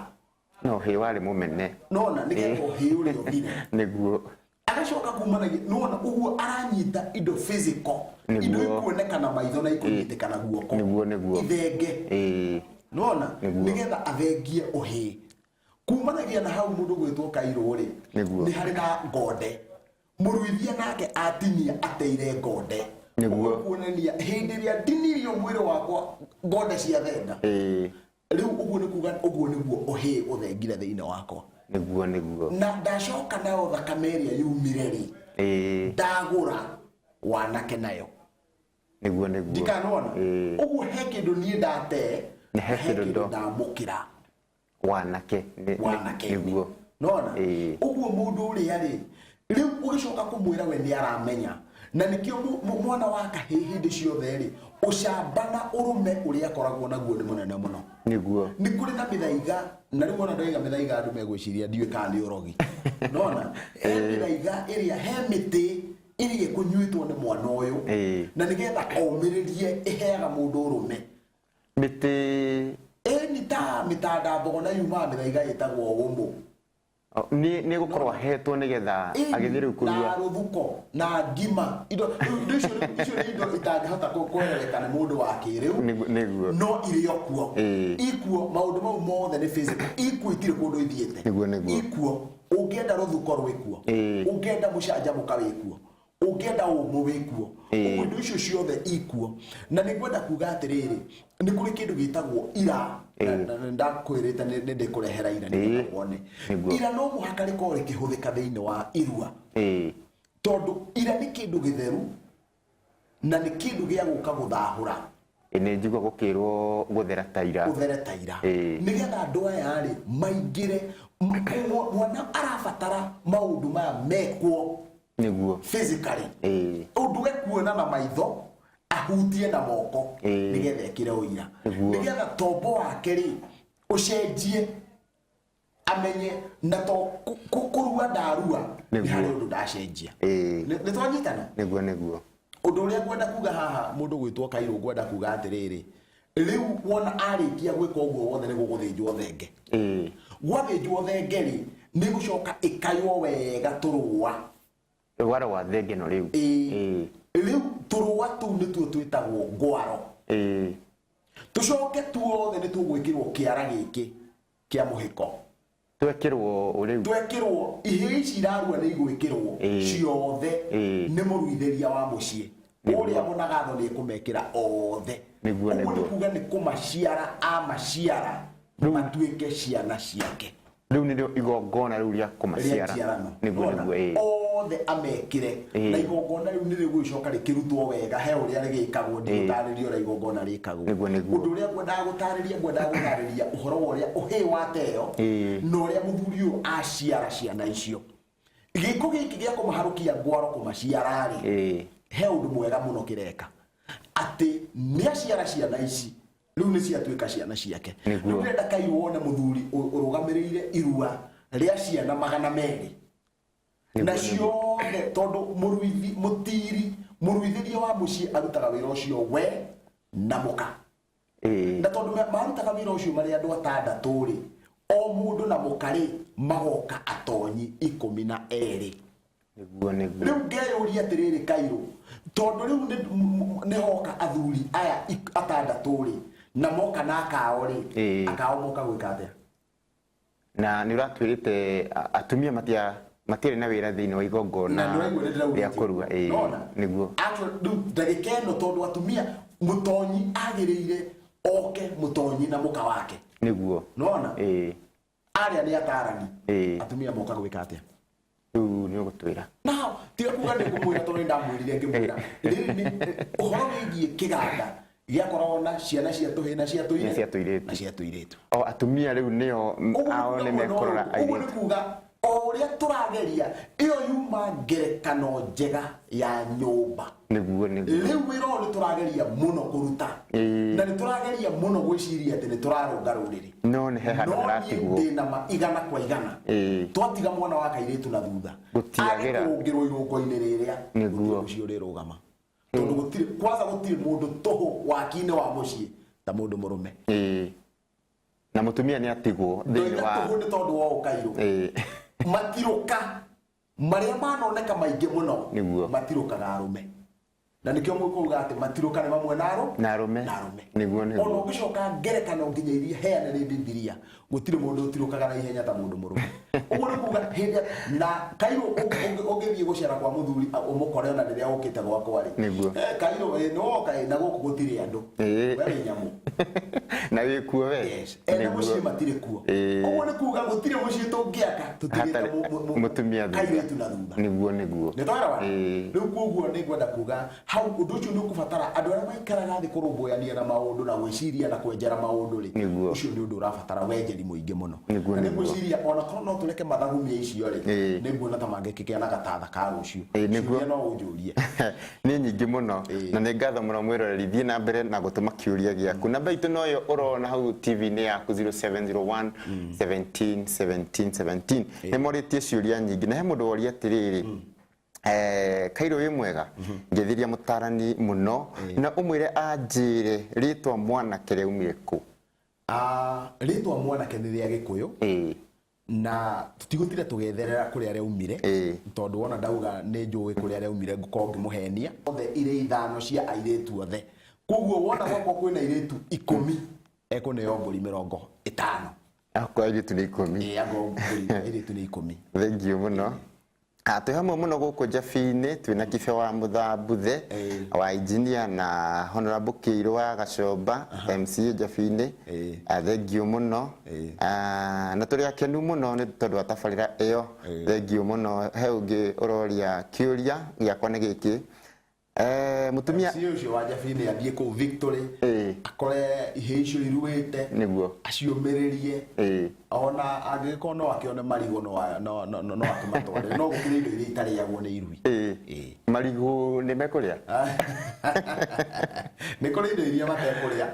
No ũhĩ warĩ mũmene. Nona, nĩgetha ũhĩ ũrĩa ũthire. Agacoka kumanagia, nona ũguo aranyita indo physical. Indo ikuoneka na maitho na ikũnyitĩka na guoko. Nĩguo nĩguo. Ithenge. Nona, nĩgetha athengie ũhĩ. Kumanagia na hau mũndũ gwĩtwo Kairũ rĩ, nĩ harĩ na ngonde. Mũruithia nake atinia ateire ngonde. Ũguo kuonania hĩndĩ ĩrĩa ndinirio mwĩrĩ wakwa ngonde cia thenga. Rĩu ũguo nĩ kuga ũguo nĩguo ũhĩ ũthengire thĩinĩ wakwa. Nĩguo nĩguo. Na ndacoka nayo thakame ĩrĩa yumire rĩ, ndagũra wanake nayo. Nĩguo nĩguo. Ndikanona. Ũguo he kĩndũ niĩ ndate, Na he na he kĩndũ kĩndũ ndo- ndamũkĩra. Wanake. Wanake. Nĩguo. Nona? Ũguo mũndũ ũrĩa rĩ, rĩu ũgĩcoka kũmwĩra we nĩ aramenya. Na nĩkĩo mwana wa kahĩĩ hĩndĩ ciothe rĩ, ũcamba na ũrũme ũrĩa akoragwo naguo nĩ mũnene mũno. Nĩ kũrĩ na mĩthaiga, na rĩu ona ndoiga mĩthaiga andũ megwĩciria ndiũĩ kana nĩ ũrogi. Nona? He mĩthaiga ĩrĩa, he mĩtĩ ĩrĩa ĩkũnyuĩtwo nĩ mwana ũyũ. Na nĩgetha omĩrĩrie ĩheaga mũndũ ũrũme. Mĩtĩ. Ĩni ta mĩtanda mbogo na yumaga mĩthaiga ĩtagwo ũmũ. Nĩ gũkorwo ahetwo nĩgetha agĩthiĩ rĩu kũrua. Na rũthuko na ngima. Indo, rĩu indo icio nĩ, icio nĩ indo itangĩhota kwerereka nĩ mũndũ wa kĩrĩu. Nĩguo. No irĩ o kuo. Ikuo, maũndũ mau mothe nĩ physical. Ikuo itirĩ kũndũ ithiĩte. Nĩguo. Ikuo, ũngĩenda rũthuko rwĩkuo. Ũngĩenda mũcanjamũka wĩkuo. Ũngĩenda ũmũ wĩkuo. Ũguo indo icio ciothe ikuo. Na nĩ ngwenda kuga atĩrĩrĩ, nĩ kũrĩ kĩndũ gĩtagwo ira. Na ndakwĩrĩte nĩ ndĩkũrehera ira nĩgetha wone. Ira no mũhaka rĩkorwo rĩkĩhũthĩka thĩinĩ wa irua. Tondũ ira nĩ kĩndũ gĩtheru na nĩ kĩndũ gĩa gũka gũthahũra. Nĩ njigua gũkĩrwo gũthera ta ira. Ũthere ta ira. Nĩgetha andũ aya rĩ maingĩre, mwana arabatara maũndũ maya mekwo Nĩguo. physically. Ũndũ ekuona na maitho, ahutie na moko, nĩgetha ekĩre ũira. Nĩgetha tombo wake rĩ ũcenjie, amenye na to kũrua ndarua nĩ harĩ ũndũ ndacenjia. Nĩ twanyitana? Nĩguo nĩguo. Ũndũ ũrĩa ngwenda kuga haha, mũndũ gwĩtwo Kairũ, ngwenda kuga atĩrĩrĩ, rĩu wona arĩkia gwĩka ũguo wothe nĩ gũgũthĩnjwo thenge. Gwathĩnjwo thenge rĩ, nĩ gũcoka ĩkaywo wega tũrũa. Rũa rwa thenge no rĩu. Rĩu tũrũa tũu nĩtuo twĩtagwo ngwaro. Tũcoke tuothe nĩ tũgwĩkĩrwo kĩara gĩkĩ kĩa mũhĩko. Twekĩrwo rĩu. Twekĩrwo ihĩĩ ici irarua nĩ igwĩkĩrwo ciothe nĩ mũruithĩria wa mũciĩ. Ũrĩa mũnagatho nĩ ekũmekĩra othe. Nĩguo, Ũguo nĩ nĩguo. kuga nĩ kũmaciara amaciara matuĩke ciana ciake. Rĩu nĩrĩo igongona rĩu rĩa kũmaciara. Rĩa njiarano. Nĩguo, Nĩwona? nĩguo, Othe amekĩre. Na igongona rĩu nĩ rĩgũgĩcoka rĩkĩrutwo wega, he ũrĩa rĩgĩkagwo, ndigũtarĩria ũrĩa igongona rĩkagwo. Nĩguo, nĩguo. Ũndũ ũrĩa ngwendaga gũtarĩria ũhoro wa ũrĩa ũhĩĩ wateo na ũrĩa mũthuri ũyũ aciara ciana icio. Gĩko gĩkĩ gĩa kũmaharũkia ngwaro kũmaciara rĩ, he ũndũ mwega mũno kĩreka. Atĩ nĩ aciara ciana ici, rĩu nĩ ciatuĩka ciana ciake. Nĩguo. Rĩu ndĩrenda Kairũ wone mũthuri ũrũgamĩrĩire irua rĩa ciana 200. Na ciothe tondũ mũruithi, mũtiri, mũruithĩria wa mũciĩ arutaga wĩra ũcio we na mũka. Na tondũ marutaga wĩra ũcio marĩ andũ atandatũ rĩ, o mũndũ na mũka rĩ, magoka atonyi 12. Nĩguo, nĩguo. Rĩu ngeyũria atĩrĩrĩ Kairũ, tondũ rĩu nĩ hoka athuri aya atandatũ rĩ, na moka na akao rĩ, akao moka gwĩka atĩa? Na nĩ ũratwĩrĩte atumia matiarĩ na wĩra thĩinĩ wa igongona Na nĩ ũraigua nĩ ndĩraugĩte rĩa kũrua. Nona? Nĩguo. Actually, rĩu ndagĩka ĩno tondũ atumia, mũtonyi agĩrĩire oke mũtonyi na mũka wake. Nĩguo. Nona? Arĩa nĩ atarani. Atumia moka gwĩka atĩa? Rĩu nĩ ũgũtwĩra. Now, tiga kuga nĩ ngũmwĩra tondũ nĩ ndamwĩrire ngĩmwĩra. Rĩrĩ nĩ ũhoro wĩgiĩ kĩganda gĩakoragwo na ciana cia tũhĩĩ na cia tũirĩtu. Na cia tũirĩtu. Na cia tũirĩtu. O atumia rĩu nĩo Ũguo ao nĩ nĩ kuga mekũrora ũguo nĩ airĩtu. kuga o ũrĩa tũrageria ĩyo yuma ngerekano njega ya nyũmba. Nĩguo, nĩguo. Rĩu wĩra ũyũ nĩ tũrageria mũno kũruta. Na nĩ tũrageria mũno gwĩciria atĩ nĩ tũrarũnga rũrĩrĩ. No nĩ he handũ No niĩ haratigwo. ndĩ na ma igana kwa igana. Twatiga mwana wa kairĩtu na thutha. Gũtiagĩra. Age kũrũngĩrwo irũngo-inĩ rĩrĩa. Nĩguo. Gũtirĩ mũciĩ ũrĩrũgama. Tondũ gũtirĩ, kwanza gũtirĩ mũndũ tũhũ waki-inĩ wa mũciĩ ta mũndũ mũrũme. Na mũtumia nĩ atigwo thĩinĩ Ndoiga wa tũhũ nĩ tondũ wa ũkairũ. Matirũka marĩa manoneka maingĩ mũno. Nĩguo. Matirũkaga arũme. Na nĩkĩo mũkũuga atĩ matirũka nĩ mamwe na arũ? Na arũme. Na arũme. Nĩguo, nĩguo. Ona ũngĩcoka ngerekano nginya iria heane nĩ Bibilia, gũtirĩ mũndũ ũtirũkaga na ihenya ta mũndũ mũrũme. Ũguo nĩ kuga hĩndĩ na Kairũ ũngĩthiĩ gũcera kwa mũthuri, ũmũkore ona rĩrĩa ũkĩte gwakwa rĩ. Nĩguo. Kairũ, nĩ woka, na gũkũ gũtirĩ andũ. We wĩ nyamũ. Na wĩ kuo we? Yes. Ene Nĩguo. mũciĩ matirĩ kuo. Ũguo nĩ kuga gũtirĩ mũciĩ tũngĩaka tũtigĩte Hatarĩ mũtumia thutha. kairĩtu na thutha. Nĩguo, nĩguo. Nĩ twarawa? Rĩu koguo nĩ ngwenda kuga hau ũndũ ũcio nĩ ũkũbatara andũ arĩa maikaraga thĩ kũrũmbũyania na maũndũ na gwĩciria na kwenjera maũndũ rĩ. Nĩguo. Ũcio nĩ ũndũ ũrabatara wenjeri mũingĩ mũno. Nĩguo, Na nĩ nĩguo. ngwĩciria ona korwo no tũreke mathagumia icio rĩ, nĩ nguona ta mangĩkĩgĩa na gatatha ka rũciũ. Nĩguo. Ciũria no ũnjũrie. Nĩ nyingĩ mũno. Na nĩ ngatho mũno mwĩroreri, thiĩ na mbere na gũtũma kĩũria gĩaku. Namba itũ noyo ũrona hau TV-inĩ yaku zero seven zero one seventeen seventeen seventeen. Nĩ morĩtie ciũria nyingĩ na he mũndũ woria atĩrĩrĩ, Kairũ wĩ mwega? Ngeithiria mũtarani mũno na ũmwĩre anjĩre rĩtwa mwanake rĩaumire kũ? Rĩtwa mwanake nĩ rĩa Gĩkũyũ. Na tũtigũtinda tũgĩetherera kũrĩa rĩaumire, tondũ wona ndauga nĩ njũĩ kũrĩa rĩaumire ngũkorwo ngĩmũhenia. Othe irĩ ithano cia airĩtu othe. Koguo wona gwakwa kwĩna airĩtu 10, ekũneo mbũri 50. Akwa airĩtu nĩ 10. Ĩĩ, akorwo mbũri airĩtu nĩ 10. Thank you mũno. Twĩ hamwe mũno gũkũ Njabi-inĩ, twĩna Kibe wa Mũthambuthe wa engineer na Honorable Kĩirũ wa Gacomba MCA Njabi-inĩ. Thengiũ mũno. Na tũrĩ akenu mũno nĩ tondũ wa tabarĩra ĩyo. Thengiũ mũno. He ũngĩ ũroria kĩũria gĩakwa nĩ gĩkĩ. Mũtumia MCA ũcio wa Njabi-inĩ athiĩ kũu Victory akore ihĩĩ icio iruĩte Nĩguo. Aciũmĩrĩrie. Ona angĩgĩkorwo no akĩone marigũ no no no no akĩmatware, no gũkĩrĩ indo iria itarĩagwo nĩ irui. Marigũ nĩ mekũrĩa? Nĩ kũrĩ indo iria matekũrĩa.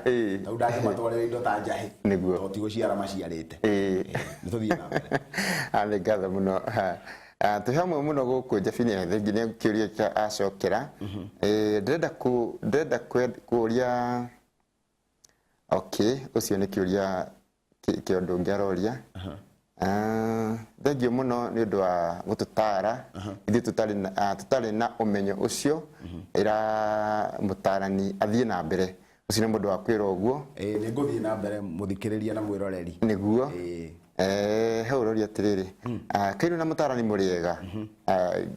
Tondũ ndangĩmatwarĩra indo ta njahĩ. Nĩguo. Tondũ ti gũciara maciarĩte. Nĩ tũthiĩ na mbere. Nĩ ngatho mũno. Twĩ hamwe mũno gũkũ Njabi-inĩ, thengiũ nĩ kĩũria kĩa acokera. Ndĩrenda kũ ndĩrenda kũria, okay, ũcio nĩ kĩũria kĩa ũndũ ũngĩ aroria. Thengiũ mũno nĩ ũndũ wa gũtũtara ithuĩ tũtarĩ na ũmenyo ũcio. Ĩra mũtarani athiĩ na mbere. Ũcio nĩ mũndũ wa kwĩra ũguo. Ĩĩ, nĩ ngũthiĩ na mbere, mũthikĩrĩria na mwĩroreri. Nĩguo. He ũroria atĩrĩrĩ, Kairũ na mũtarani mũrĩega,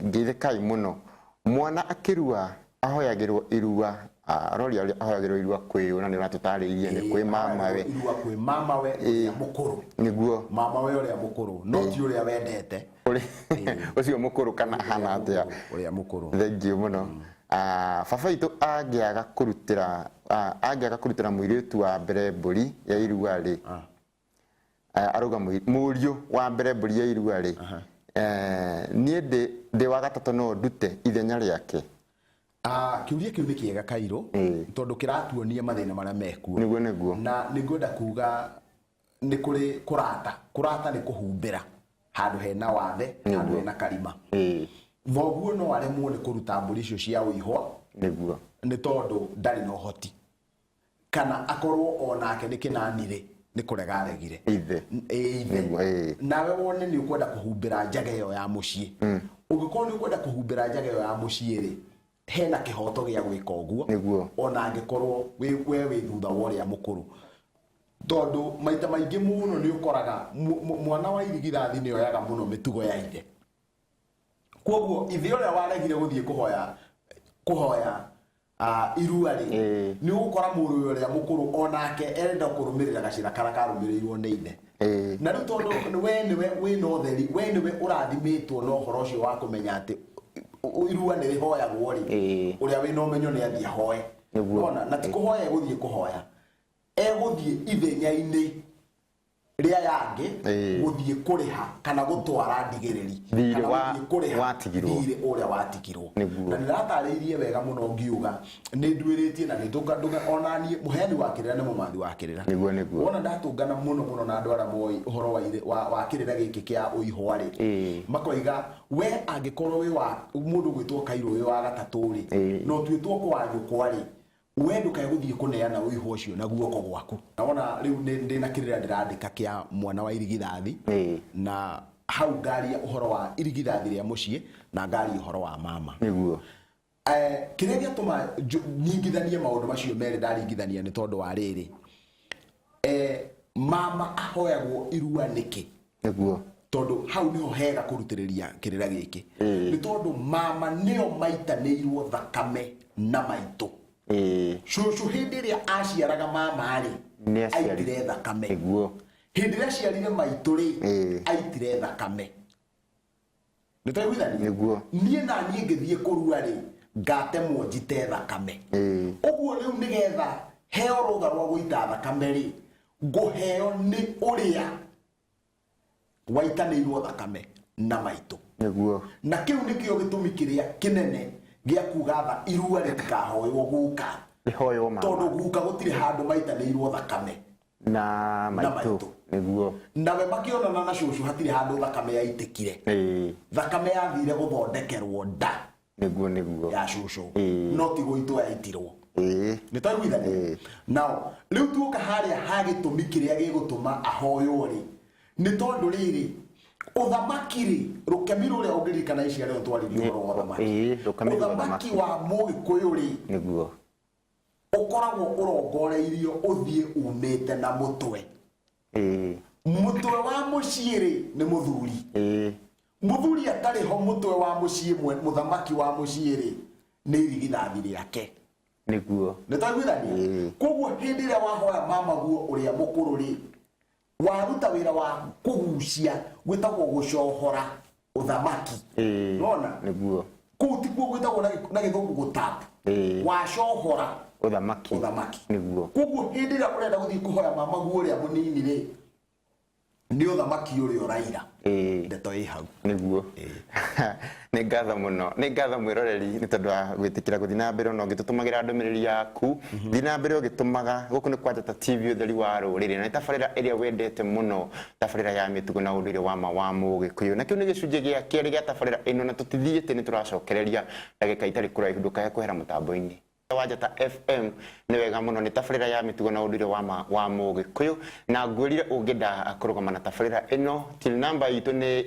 ngeithĩkai mũno. Mwana akĩrua ahoyagĩrwo irua, aroria ũrĩa ahoyagĩrwo irua kwĩ ũ, na nĩ ũratũtarĩirie nĩ kwĩ mamawe. Irua kwĩ mamawe ũrĩa mũkũrũ. Nĩguo. Mamawe ũrĩa mũkũrũ, no ti ũrĩa wendete. Ũcio mũkũrũ kana ahana atĩa? Ũrĩa mũkũrũ. Thengiũ mũno. Baba witũ angĩaga kũrutĩra mũirĩtu wa mbere mbũri ya irua rĩ, arauga mũriũ wa mbere mbũri ya irua rĩ, niĩ ndĩ wa gatatũ no ndute ithenya rĩake? Kĩũria kĩu nĩ kĩega, Kairũ, tondũ kĩratuonia mathĩna marĩa mekuo. Nĩguo nĩguo. Na nĩ ngwenda kuga nĩ kũrĩ kũrata. Kũrata nĩ kũhumbĩra handũ hena wathe, handũ hena karima. Thoguo no aremwo nĩ kũruta mbũri icio cia ũihwa nĩ tondũ ndarĩ na ũhoti, kana akorwo onake nĩ kĩnanirĩ, nĩ kũrega aregire. Ithe. Ĩĩ, ithe. Nĩguo, ĩĩ. Nawe wone nĩ ũkwenda kũhumbĩra njaga ĩyo ya mũciĩ. Ũngĩkorwo nĩ ũkwenda kũhumbĩra njaga ĩyo ya mũciĩ rĩ, hena kĩhoto gĩa gwĩka ũguo. Ona angĩkorwo we wĩ thutha wa ũrĩa mũkũrũ, tondũ maita maingĩ mũno nĩ ũkoraga mwana wa irigithathi nĩ oyaga mũno mĩtugo ya ithe. Koguo ithe ũrĩa waregire gũthiĩ kũhoya irua rĩ, nĩ ũgũkora mũrũ ũrĩa mũkũrũ onake arenda kũrũmĩrĩra gacĩra karĩa karũmĩrĩirwo nĩ ithe. Na rĩu tondũ we nĩwe wĩna ũtheri, we nĩwe ũrathimĩtwo na ũhoro ũcio wa kũmenya atĩ irua nĩ rĩhoyagwo rĩ, ũrĩa wĩna ũmenyo nĩ athiĩ ahoe. Ona na ti kũhoya egũthiĩ kũhoya, egũthiĩ ithenya-inĩ rĩa yangĩ gũthiĩ kũrĩha kana gũtwara ndigĩrĩri Thirĩ kana gũthiĩ kũrĩha watigirwo. Thirĩ ũrĩa watigirwo. Na nĩratarĩirie wega mũno ngiuga nĩ nduĩrĩtie na nĩ ndũnga ona niĩ mũheani wa kĩrĩra nĩ mũmathi wa kĩrĩra. Nĩguo nĩguo. Wona ndatũngana mũno mũno na andũ arĩa moĩ ũhoro wa kĩrĩra gĩkĩ kĩa ũihwa rĩ, makoiga we angĩkorwo wĩ wa mũndũ gwĩtwo Kairũ wĩ wa gatatũ rĩ, no tuĩtwo kwa nyũkwa rĩ, we ndũkae gũthiĩ kũneana ũihwa ũcio na guoko gwaku. Wona rĩu ndĩna kĩrĩra ndĩrandĩka kĩa mwana wa irigithathi, na hau ngaria ũhoro wa irigithathi rĩa mũciĩ na ngaria ũhoro wa mama. Kĩrĩa gĩatũma nyingithanie maũndũ macio merĩ ndaringithania nĩ tondũ wa rĩrĩ, mama ahoyagwo irua nĩkĩ? Tondũ hau niho hega kũrutĩrĩria kĩrĩra gĩkĩ, nĩ tondũ mama nĩo maitanĩirwo thakame na maitũ. Cũcũ hĩndĩ ĩrĩa aciaraga mama rĩ, Nĩ aciarire. Aitire thakame. Hĩndĩ ĩrĩa aciarire maitũ rĩ, aitire thakame. Nĩ twaiguithania? Nĩguo. Niĩ na niĩ ngĩthiĩ kũrua rĩ, ngatemwo njite thakame. Ũguo rĩu nĩgetha heo rũtha rwa gũita thakame rĩ, ngũheo nĩ ũrĩa waitanĩirwo thakame na maitũ. Na kĩu nĩkĩo gĩtũmi kĩrĩa kĩnene gĩa kuga tha irua rĩtikahoywo guka, Rĩhoywo mama. Tondũ guka gũtirĩ handũ maitanĩirwo thakame na na maitũ. Maitũ. Nawe makĩonana na cũcũ hatirĩ handũ thakame yaitĩkire. Thakame yathire gũthondekerwo nda Nĩguo nĩguo. Ya cũcũ, no ti gũitwo yaitirwo. Nĩ twaiguithania? Nao rĩu tuoka harĩa ha gĩtũmi kĩrĩa gĩgũtũma ahoywo rĩ, nĩ tondũ rĩrĩ, ũthamaki rĩ, rũkemi rũrĩa ũngĩririkana ici arĩa twaririe ũhoro wa ũthamaki. Rũkemi rwa ũthamaki ũthamaki. Wa mũgĩkũyũ rĩ, ũkoragwo ũrongoreirio ũthiĩ umĩte na mũtwe. Mũtwe wa mũciĩ rĩ, nĩ mũthuri. Mũthuri atarĩ ho, mũtwe wa mũciĩ, mũthamaki wa mũciĩ rĩ, nĩ irigithathi rĩake. Nĩ twaiguithania? Ĩĩ. Koguo hĩndĩ ĩrĩa wahoya mamaguo ũrĩa mũkũrũ rĩ, waruta wĩra wa kũgucia, gwĩtagwo gũcohora ũthamaki. Nona kũu tikuo gwĩtagwo na gĩthũngũ gũtap. Wacohora Ũthamaki. Ũthamaki. Nĩguo. Koguo hĩndĩ ĩrĩa ũrenda gũthiĩ kũhoya mamaguo ũrĩa mũnini rĩ, nĩ ũthamaki ũrĩa ũraira. Ndeto ĩ hau. Nĩguo. Nĩ ngatho mũno, nĩ ngatho mwĩroreri nĩ tondũ wa gwĩtĩkĩra gũthiĩ na mbere ona ũgĩtũtũmagĩra ndũmĩrĩri yaku. Thiĩ na mbere ũgĩtũmaga. Gũkũ nĩ kwa Njata TV, ũtheri wa rũrĩrĩ, na nĩ tabarĩra ĩrĩa wendete mũno, tabarĩra ya mĩtugo na ũndũire wa ma wa Mũgĩkũyũ, na kĩu nĩ gĩcunjĩ gĩa kerĩ gĩa tabarĩra ĩno, na tũtithiĩte, nĩ tũracokereria ndagĩka itarĩ kũraihu. Ndũkae kwehera mũtambo-inĩ wa Njata FM. Nĩ wega mũno, nĩ tabarĩra ya mĩtugo na ũndũire wa ma wa Mũgĩkũyũ, na ngwĩrire ũngĩenda kũrũgama na tabarĩra ĩno, till namba itũ nĩ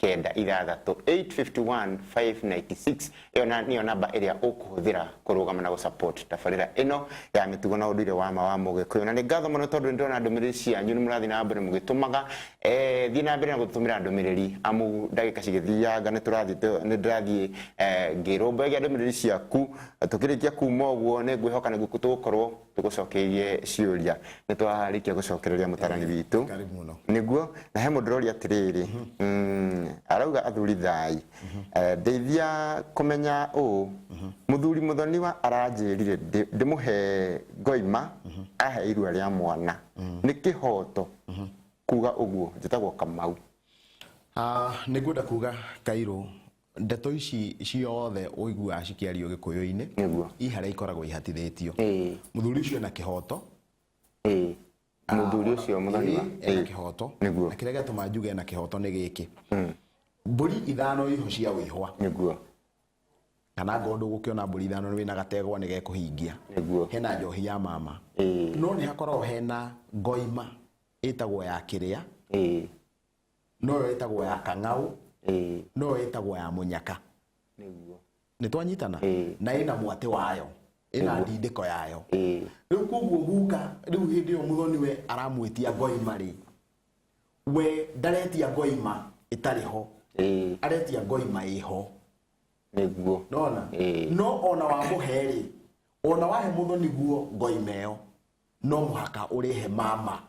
851596, 851 596. Ĩyo nĩyo namba ĩrĩa ũkũhũthĩra kũrũgama na gũsupport tabarĩra ĩno ya mĩtugo na ũndũire wa ma wa Mũgĩkũyũ. Na nĩ ngatho mũno tondũ nĩ ndĩrona ndũmĩrĩri cianyu, nĩ mũrathiĩ na mbere mũgĩtũmaga. Thiĩ na mbere na gũtũtũmĩra ndũmĩrĩri, amu ndagĩka cigĩthianga nĩ tũrathiĩ, nĩ ndĩrathiĩ ngĩrũmbagia ndũmĩrĩri ciaku. Tũkĩrĩkia kuma ũguo, nĩ ngwĩhoka nĩ tũgũkorwo tũgũcokeirie ciũria. Nĩ twarĩkia gũcokereria mũtarani witũ. Karibu mũno. Nĩguo. Na he mũndũ ũroria atĩrĩrĩ, arauga, "Athuri thai. Ndeithia kũmenya ũũ, mũthuri mũthoniwa aranjĩrire ndĩmũhe ngoima, ahe irua rĩa mwana, nĩ kĩhoto kuga ũguo? Njĩtagwo Kamau." Ah, nĩ ngwenda kuga Kairũ, ndeto ici ciothe ũiguaga cikĩario gĩkũyũ-inĩ, i harĩa ikoragwo ihatithĩtio. Mũthuri ũcio ena kĩhoto. Mũthuri ũcio mũthoniwa? Ĩĩ, ena kĩhoto. Na kĩrĩa gĩatũma njuge ena kĩhoto nĩ gĩkĩ: mbũri 5 iho cia wĩhwa, kana ngorwo ndũgũkĩona mbũri 5, wĩna gategwa nĩ gekũhingia. Hena njohi ya mama, no nĩ hakoragwo hena ngoima ĩtagwo ya kĩrĩa, noyo ĩtagwo ya kang'au, noyo ĩtagwo ya mũnyaka. Nĩ twanyitana? Ĩĩ. Na ĩna mwatĩ wayo, ĩna ndindĩko yayo. Rĩu koguo guka, rĩu hĩndĩ ĩyo mũthoni we aramwĩtia ngoima rĩ, we ndaretia ngoima ĩtarĩ ho, aretia ngoima ĩho. Nona no ona wamũhe rĩ, ona wahe mũthoni guo ngoima ĩyo, no mũhaka ũrĩhe mama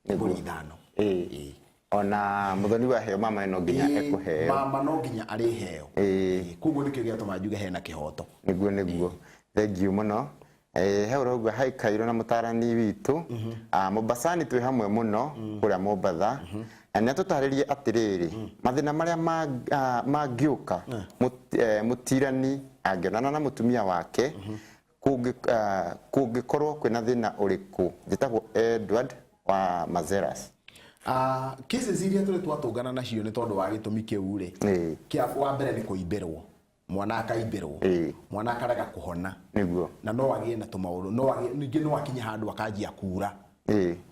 mbũri 5. Ona mũthoni waheo, mama no nginya ekũheo. Mama no nginya arĩheo. Koguo nĩkĩo gĩatũma njuge hena kĩhoto. Nĩguo, thank you mũno. He ũrauga, "Hai Kairũ na mũtarani witũ. Ah, Mombasani twĩ hamwe mũno kũrĩa Mombatha. Na nĩ atũtarĩrie atĩrĩrĩ, mathĩna marĩa mangĩũka mũtirani angĩonana na mũtumia wake, kũngĩkorwo kwĩna thĩna ũrĩkũ? Njĩtagwo Edward wa Mazeras." Cases iria tũrĩ twatũngana nacio nĩ tondũ wa gĩtũmi kĩu rĩ, kĩa wa mbere nĩ kũimbĩrwo, mwana akaimbĩrwo, mwana akarega kũhona, na no agĩe na tũmaũndũ, no agĩe ningĩ, no akinye handũ akanjia kura.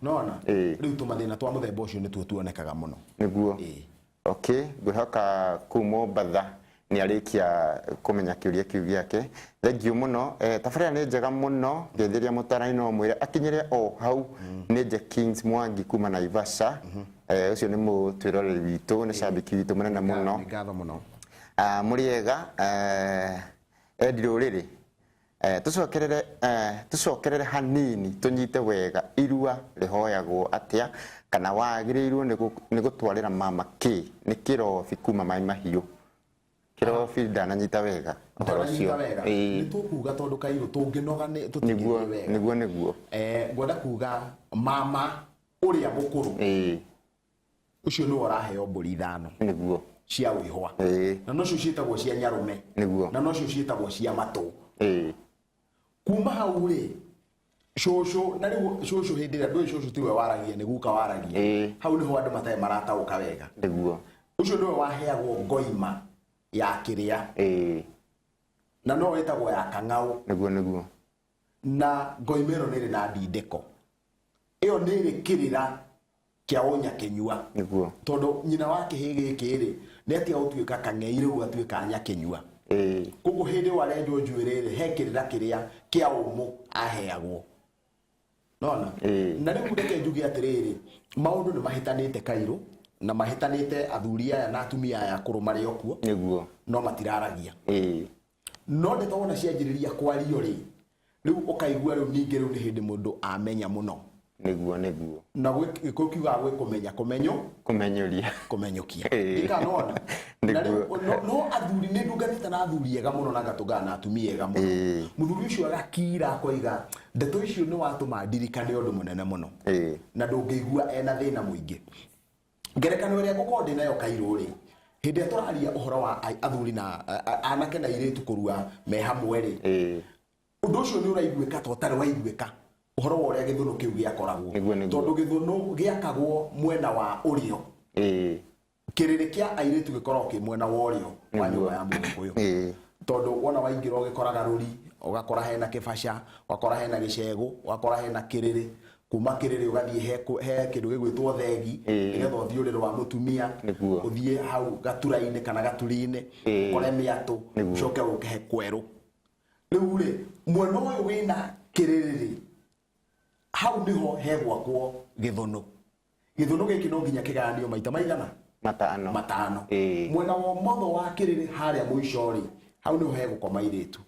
Nona rĩu tũmathĩna twa mũthemba ũcio nĩtuo tuonekaga mũno. Okay, ngwĩhoka kũu Mombatha nĩ arĩkia kũmenya kĩũria kĩu gĩake. Thank you mũno. Tabarĩra nĩ njega mũno, ngeithĩria mũtarani, no mwĩre akinyĩre o hau. Nĩ Nje Kings Mwangi kuma Naivasha. Ũcio nĩ mũtwĩroreri witũ, nĩ cambĩki witũ mũnene mũno. Nĩ ngatho mũno. Ah, mũrĩega endi rũrĩrĩ. Tũcokerere hanini tũnyite wega, irua rĩhoyagwo atĩa, kana wagĩrĩirwo nĩ gũtwarĩra mama kĩ? Nĩ kĩrobi kuma Mai Mahiũ. Kĩrobi, ndananyita wega ũhoro ũcio. Ndananyita wega. Nĩ tũkuga tondũ Kairũ tũngĩnoga nĩ tũtingĩthiĩ wega. Nĩguo nĩguo. Ngwenda kuga mama ũrĩa mũkũrũ, ũcio nĩwe ũraheo mbũri 5 cia wĩhwa, na nocio ciĩtagwo cia nyarume, na nocio ciĩtagwo cia matũ. Kuma hau rĩ, cũcũ, na rĩu cũcũ hĩndĩ ĩrĩa ndũĩ cũcũ tiwe waragia, nĩ guka waragia. Hau nĩho andũ matarĩ marataũka wega. Ũcio nĩwe waheagwo ngoima ya kĩrĩa, na no ĩtagwo ya kang'au. Nĩguo nĩguo. Na ngoima ĩno nĩ ĩrĩ na ndindĩko, ĩyo nĩ ĩrĩ kĩrĩra kĩa ũnyakĩnyua, tondũ nyina wa kĩhĩ gĩkĩ rĩ, nĩ atiga gũtuĩka kang'ei, rĩu atuĩka nyakĩnyua. Koguo hĩndĩ ĩyo arenjwo njuĩrĩ rĩ, he kĩrĩra kĩrĩa kĩa ũmũ aheagwo, nona. Na rĩu reke njuge atĩrĩrĩ, maũndũ nĩ mahĩtanĩte Kairũ. Na mahĩtanĩte athuri aya na atumia aya akũrũ marĩ o kuo. No matiraragia. No ndeto wona cianjĩrĩria kwario rĩ, rĩu ũkaigua rĩu ningĩ rĩu nĩ hĩndĩ mũndũ amenya mũno. Nĩguo, nĩguo. Na Gĩkũyũ kiugaga gwĩ kũmenya kũmenyo Kũmenyũria. Kũmenyũkia. Ndikanona na rĩu no athuri, nĩ ndungatĩte na athuri ega mũno na ngatũngana na atumia ega mũno. Mũthuri ũcio agakira akoiga ndeto icio nĩ watũma ndirikane ũndũ mũnene mũno. Na ndũngĩigua ena thĩna mũingĩ. Ngerekano ĩrĩa ngũkorwo ndĩ nayo kairũ rĩ, hĩndĩ ĩrĩa tũraria ũhoro wa athuri na anake na airĩtu kũrua me hamwe rĩ, ũndũ ũcio nĩ ũraiguĩka ta ũtarĩ waiguĩka, ũhoro wa ũrĩa gĩthũnũ kĩu gĩakoragwo. Nĩguo, nĩguo. Tondũ gĩthũnũ gĩakagwo mwena wa ũrĩo. Kĩrĩrĩ kĩa airĩtu gĩkoragwo kĩ mwena wa ũrĩo wa nyũmba ya Mũgĩkũyũ. Tondũ wona waingĩra ũgĩkoraga rũri, ũgakora hena kĩbaca, ũgakora hena gĩcegũ, ũgakora hena kĩrĩrĩ. Kuma kĩrĩrĩ ũgathiĩ he kĩndũ gĩgwĩtwo thegi, nĩgetha ũthiĩ ũrĩrĩ wa mũtumia, ũthiĩ hau gatura-inĩ kana gaturi-inĩ, ũkore mĩatũ, ũcoke ũke he kwerũ. Rĩu rĩ, mwena ũyũ wĩna kĩrĩrĩ rĩ, hau nĩho hegwakwo gĩthũnũ. Gĩthũnũ gĩkĩ no nginya kĩgayanio maita maigana? Matano. Matano. Mwena wa ũmotho wa kĩrĩrĩ harĩa mũico rĩ, hau nĩho hegũkoma airĩtu.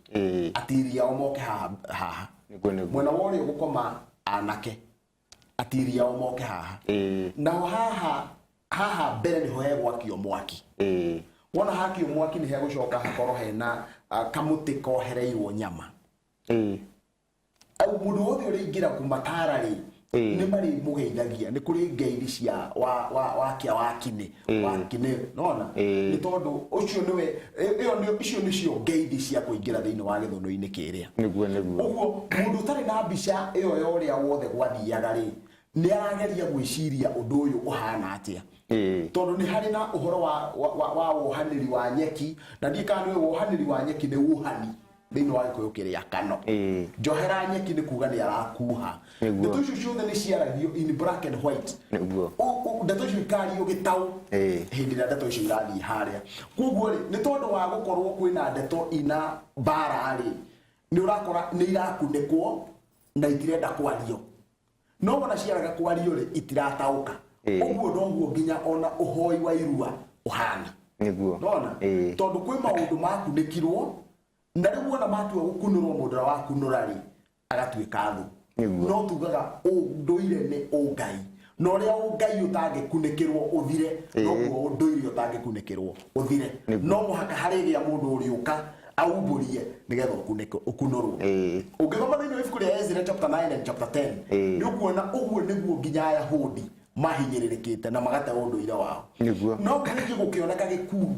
Atiri ao moke haha haha. Nĩguo, nĩguo. Mwena wa ũrĩo gũkoma anake. Atiri ao moke haha. Naho haha haha mbere nĩho hegwakio mwaki. Wona hakio mwaki nĩ hegũcoka hakorwo hena kamũtĩ kohereirwo nyama. Au mũndũ wothe ũrĩingĩra kũmatara rĩ, nĩ marĩmũgeithagia, nĩ kũrĩ ngeithi cia wa wa wakia wakinĩ wakinĩ, nona nĩ tondũ ũcio nĩwe ĩyo nĩ icio nĩcio ngeithi cia kũingĩra thĩinĩ wa gĩthũnũ-inĩ kĩrĩa. Nĩguo, nĩguo. Ũguo mũndũ ũtarĩ na mbica ĩyo ya ũrĩa wothe gwathiaga rĩ, nĩ arageria gwĩciria ũndũ ũyũ ũhana atĩa. Tondũ nĩ harĩ na ũhoro wa wohanĩri wa nyeki, na ndiĩ kana nĩ wohanĩri wa nyeki nĩ wuhani thĩinĩ wa Gĩkũyũ kĩrĩa kano. Njohera nyeki nĩ kuga nĩ arakuha. Ndeto icio ciothe nĩ ciaragio in black and white. Ndeto icio ikario gĩtaũ hĩndĩ ĩrĩa ndeto icio irathiĩ harĩa. Koguo rĩ, nĩ tondũ wa gũkorwo kwĩna ndeto ina mbara rĩ, nĩ ũrakora nĩ irakunĩkwo na itirenda kwario. No wona ciaraga kwario rĩ, itirataũka. Ũguo noguo nginya ona ũhoi wa irua ũhana. Nona? Tondũ kwĩ maũndũ makunĩkirwo, na rĩu wona matua gũkunũrwo, mũndũ ũrĩa wakunũra rĩ, agatuĩka thũ. No tugaga ũndũire nĩ ũngai, na ũrĩa ũngai ũtangĩkunĩkĩrwo ũthire, noguo ũndũire ũtangĩkunĩkĩrwo ũthire. No mũhaka harĩgĩa mũndũ ũrĩũka aumbũrie nĩgetha ũkunũrwo. Ũngĩthoma thĩinĩ wa ibuku rĩa Ezra chapter 9 and chapter 10, nĩ ũkuona ũguo nĩguo nginya Ayahudi mahinyĩrĩrĩkĩte na magate ũndũire wao. No rĩngĩ gũkĩoneka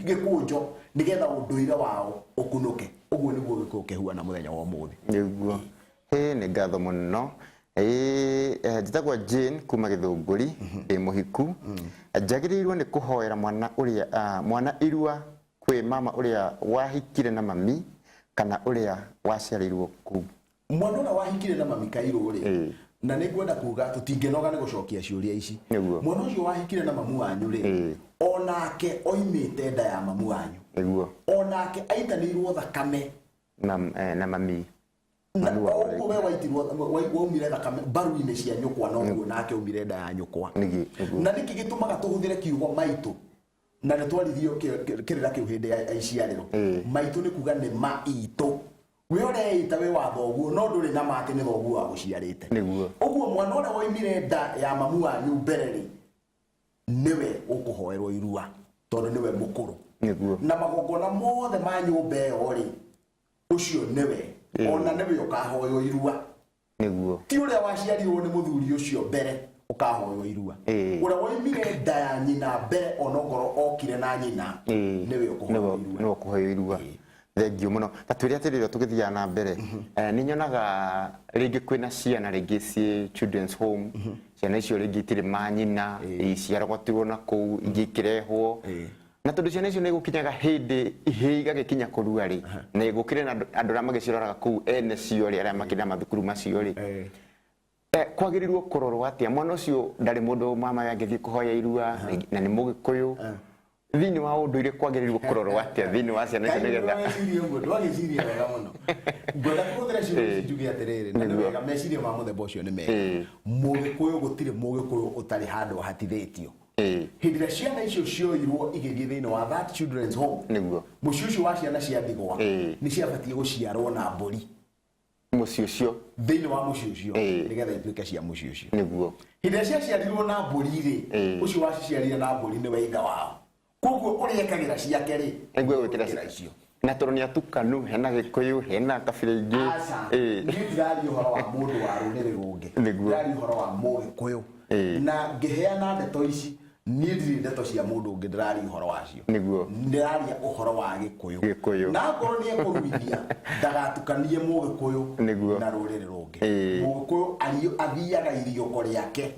gĩkũnjo nĩgetha ũndũire wao ũkunũke. Ũguo nĩguo Gĩkũyũ kĩhuana mũthenya wa ũmũthĩ. Nĩguo. Hĩ, nĩ ngatho mũno. Njĩtagwo Jane kuma Gĩthũngũri, ndĩ mũhiku. Njagĩrĩirwo nĩ kũhoera mwana ũrĩa, mwana irua kwĩ mama ũrĩa wahikire na mami kana ũrĩa waciarĩirwo kũu? Mwana ũrĩa wahikire na mami kairũ rĩ, na nĩ ngwenda kuga tũtingĩnoga nĩ gũcokia ciũria ici. Mwana ũcio wahikire na mamu wanyu rĩ, onake oimĩte nda ya mamu wanyu. Onake aitanĩirwo thakame Na mami. Na ũguo we waitirwo, waumire thakame mbaru-inĩ cia nyũkwa, noguo nake aumire nda ya nyũkwa. Na nĩkĩ gĩtũmaga tũhũthĩre kiugo maitũ? Na nĩ twarithio kĩrĩra kĩu hĩndĩ ya iciarĩro. Maitũ nĩ kuga nĩ ma itũ. We ũreita wĩ wa thoguo, no ndũrĩ na ma atĩ nĩ thoguo wagũciarĩte. Ũguo mwana ũrĩa woimire nda ya mamu wanyu mbere rĩ, nĩwe ũkũhoerwo irua, tondũ nĩwe mũkũrũ. Na magongona mothe ma nyũmba ĩyo rĩ, ũcio nĩwe, ona nĩwe ũkahoywo irua. Ti ũrĩa waciarirwo nĩ mũthuri ũcio mbere ũkahoywo irua. Ũrĩa woimire nda ya nyina mbere onokorwo okire na nyina, nĩwe ũkũhoywo irua. Nĩwe ũkũhoywo irua. Thengiũ mũno. Ta twĩre atĩrĩrĩ, tũgĩthiaga na mbere, nĩ nyonaga rĩngĩ kwĩna ciana rĩngĩ ciĩ children's home, ciana icio rĩngĩ itirĩ manyina, ciarogwatirwo na kũu, ingĩ ikĩrehwo. Na tondũ ciana icio nĩ gũkinyaga hĩndĩ ihĩĩ igagĩkinya kũrua rĩ, na gũkĩrĩ na andũ arĩa magĩciroraga kũu ene cio rĩ, arĩa makĩrĩ na mathukuru macio rĩ, kwagĩrĩirwo kũrorwo atĩa? Mwana ũcio ndarĩ mũndũ mama we angĩthiĩ kũhoya irua, na nĩ Mũgĩkũyũ. Thĩinĩ wa ũndũire kwagĩrĩirwo kũrorwo atĩa thĩinĩ wa ciana icio nĩgetha Wecirie ũguo, ndwagĩciria wega mũno. Ngwenda kũhũthĩra ciugo ici njuge atĩrĩrĩ, na nĩ wega meciria ma mũthemba ũcio nĩ mega. Mũgĩkũyũ, gũtirĩ Mũgĩkũyũ ũtarĩ handũ ahatithĩtio. Hĩndĩ ĩrĩa ciana icio cioirwo igĩthiĩ thĩinĩ wa that children's home, mũciĩ ũcio wa ciana cia ndigwa, nĩ ciabatiĩ gũciarwo na mbũri. Mũciĩ ũcio. Thĩinĩ wa mũciĩ ũcio, nĩgetha ituĩke cia mũciĩ ũcio. Hĩndĩ ĩrĩa ciaciarirwo na mbũri rĩ, ũcio waciciarire na mbũri nĩwe ithe wao, koguo ũrĩa ekagĩra ciake rĩ, nĩguo gwĩkĩra gwĩkĩra icio. Na tondũ nĩ atukanu, hena Gĩkũyũ, hena kabira ingĩ. Aca. Niĩ ndiraria ũhoro wa mũndũ wa rũrĩrĩ rũngĩ. Ndiraria ũhoro wa Mũgĩkũyũ. Na ngĩheana ndeto ici, niĩ ndirĩ ndeto cia mũndũ ũngĩ ndĩraria ũhoro wacio. Ndĩraria ũhoro wa Gĩkũyũ. Gĩkũyũ. Na akorwo nĩ ekũruithia, ndagatukanie Mũgĩkũyũ na rũrĩrĩ rũngĩ. Mũgĩkũyũ athiaga iriũko rĩake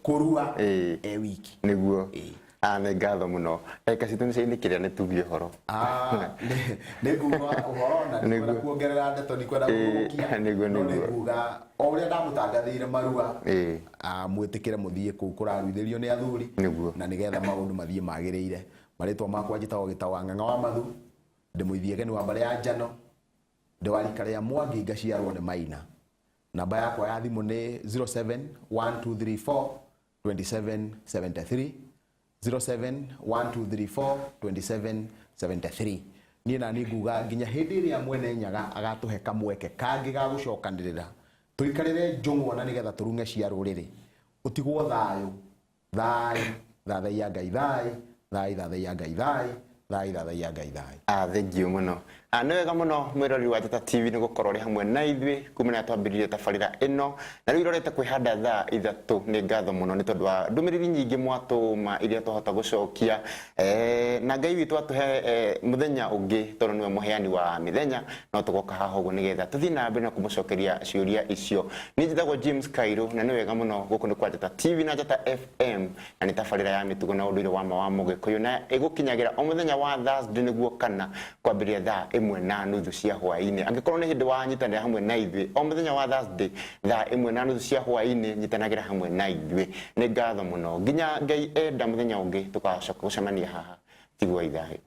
kũrua e wiki. Ah, nĩ ngatho mũno. Ndagĩka citũ nĩ ciainĩkĩrĩra, nĩ tugie ũhoro. Ah, nĩ nguga ũhoro na ndikwenda kuongerera ndeto, ndikwenda gũthũkia, no nĩ nguga o ũrĩa ndamũtangathĩire marua, mwĩtĩkĩre mũthiĩ kũu kũraruithĩrio nĩ athuri, na nĩgetha maũndũ mathiĩ magĩrĩire. Marĩtwa makwa njĩtagwo Gĩtaũ wa Ng'ang'a wa Mathu, ndĩ mũithiegeni wa mbarĩ ya Njano, ndĩ wa rika rĩa Mwangi, ngaciarwo nĩ Maina. Namba yakwa ya thimũ nĩ 071234 2773, 071234 2773. Niĩ nani nguga nginya hĩndĩ ĩrĩa mwene Nyaga agatũhe kamweke kangĩ ga gũcokanĩrĩra, tũikarĩre njũng'wa na nĩgetha tũrung'e cia rũrĩrĩ, ũtigwo thayũ, thayũ, thathaiya Ngai, thayũ, thayũ, thathaiya Ngai, thayũ, thayũ, thathaiya Ngai, thayũ. Ah, thank you mũno. Ah, nĩ wega mũno mwĩroreri wa Njata TV nĩ gũkorwo ũrĩ hamwe na ithuĩ kumana na twambĩrĩrie tabarĩra ĩno na rĩu irorete kwĩhanda thaa 3. Nĩ ngatho mũno nĩ tondũ wa ndũmĩrĩri nyingĩ mwatũma iria twahota gũcokia, na Ngai witũ atũhe mũthenya ũngĩ, tondũ nĩwe mũheani wa mĩthenya, no tũgoka haha ũguo nĩgetha tũthiĩ na mbere na kũmũcokeria ciũria icio. Niĩ njĩtagwo James Kairũ, na nĩ wega mũno gũkũ nĩ kwa Njata TV na Njata FM, na nĩ tabarĩra ya mĩtugo na ũndũire wa ma wa Mũgĩkũyũ, na ĩgũkinyagĩra o mũthenya wa Thursday nĩguo kana kwambĩrĩria 1:30 cia hwaĩ-inĩ. Angĩkorwo nĩ hĩndĩ wanyitanĩra hamwe na ithuĩ, o mũthenya wa Thursday 1:30 cia hwaĩ-inĩ, nyitanagĩra hamwe na ithuĩ. Nĩ ngatho mũno, nginya Ngai enda mũthenya ũngĩ tũgacoka gũcemania haha. Tigwo ithayũ.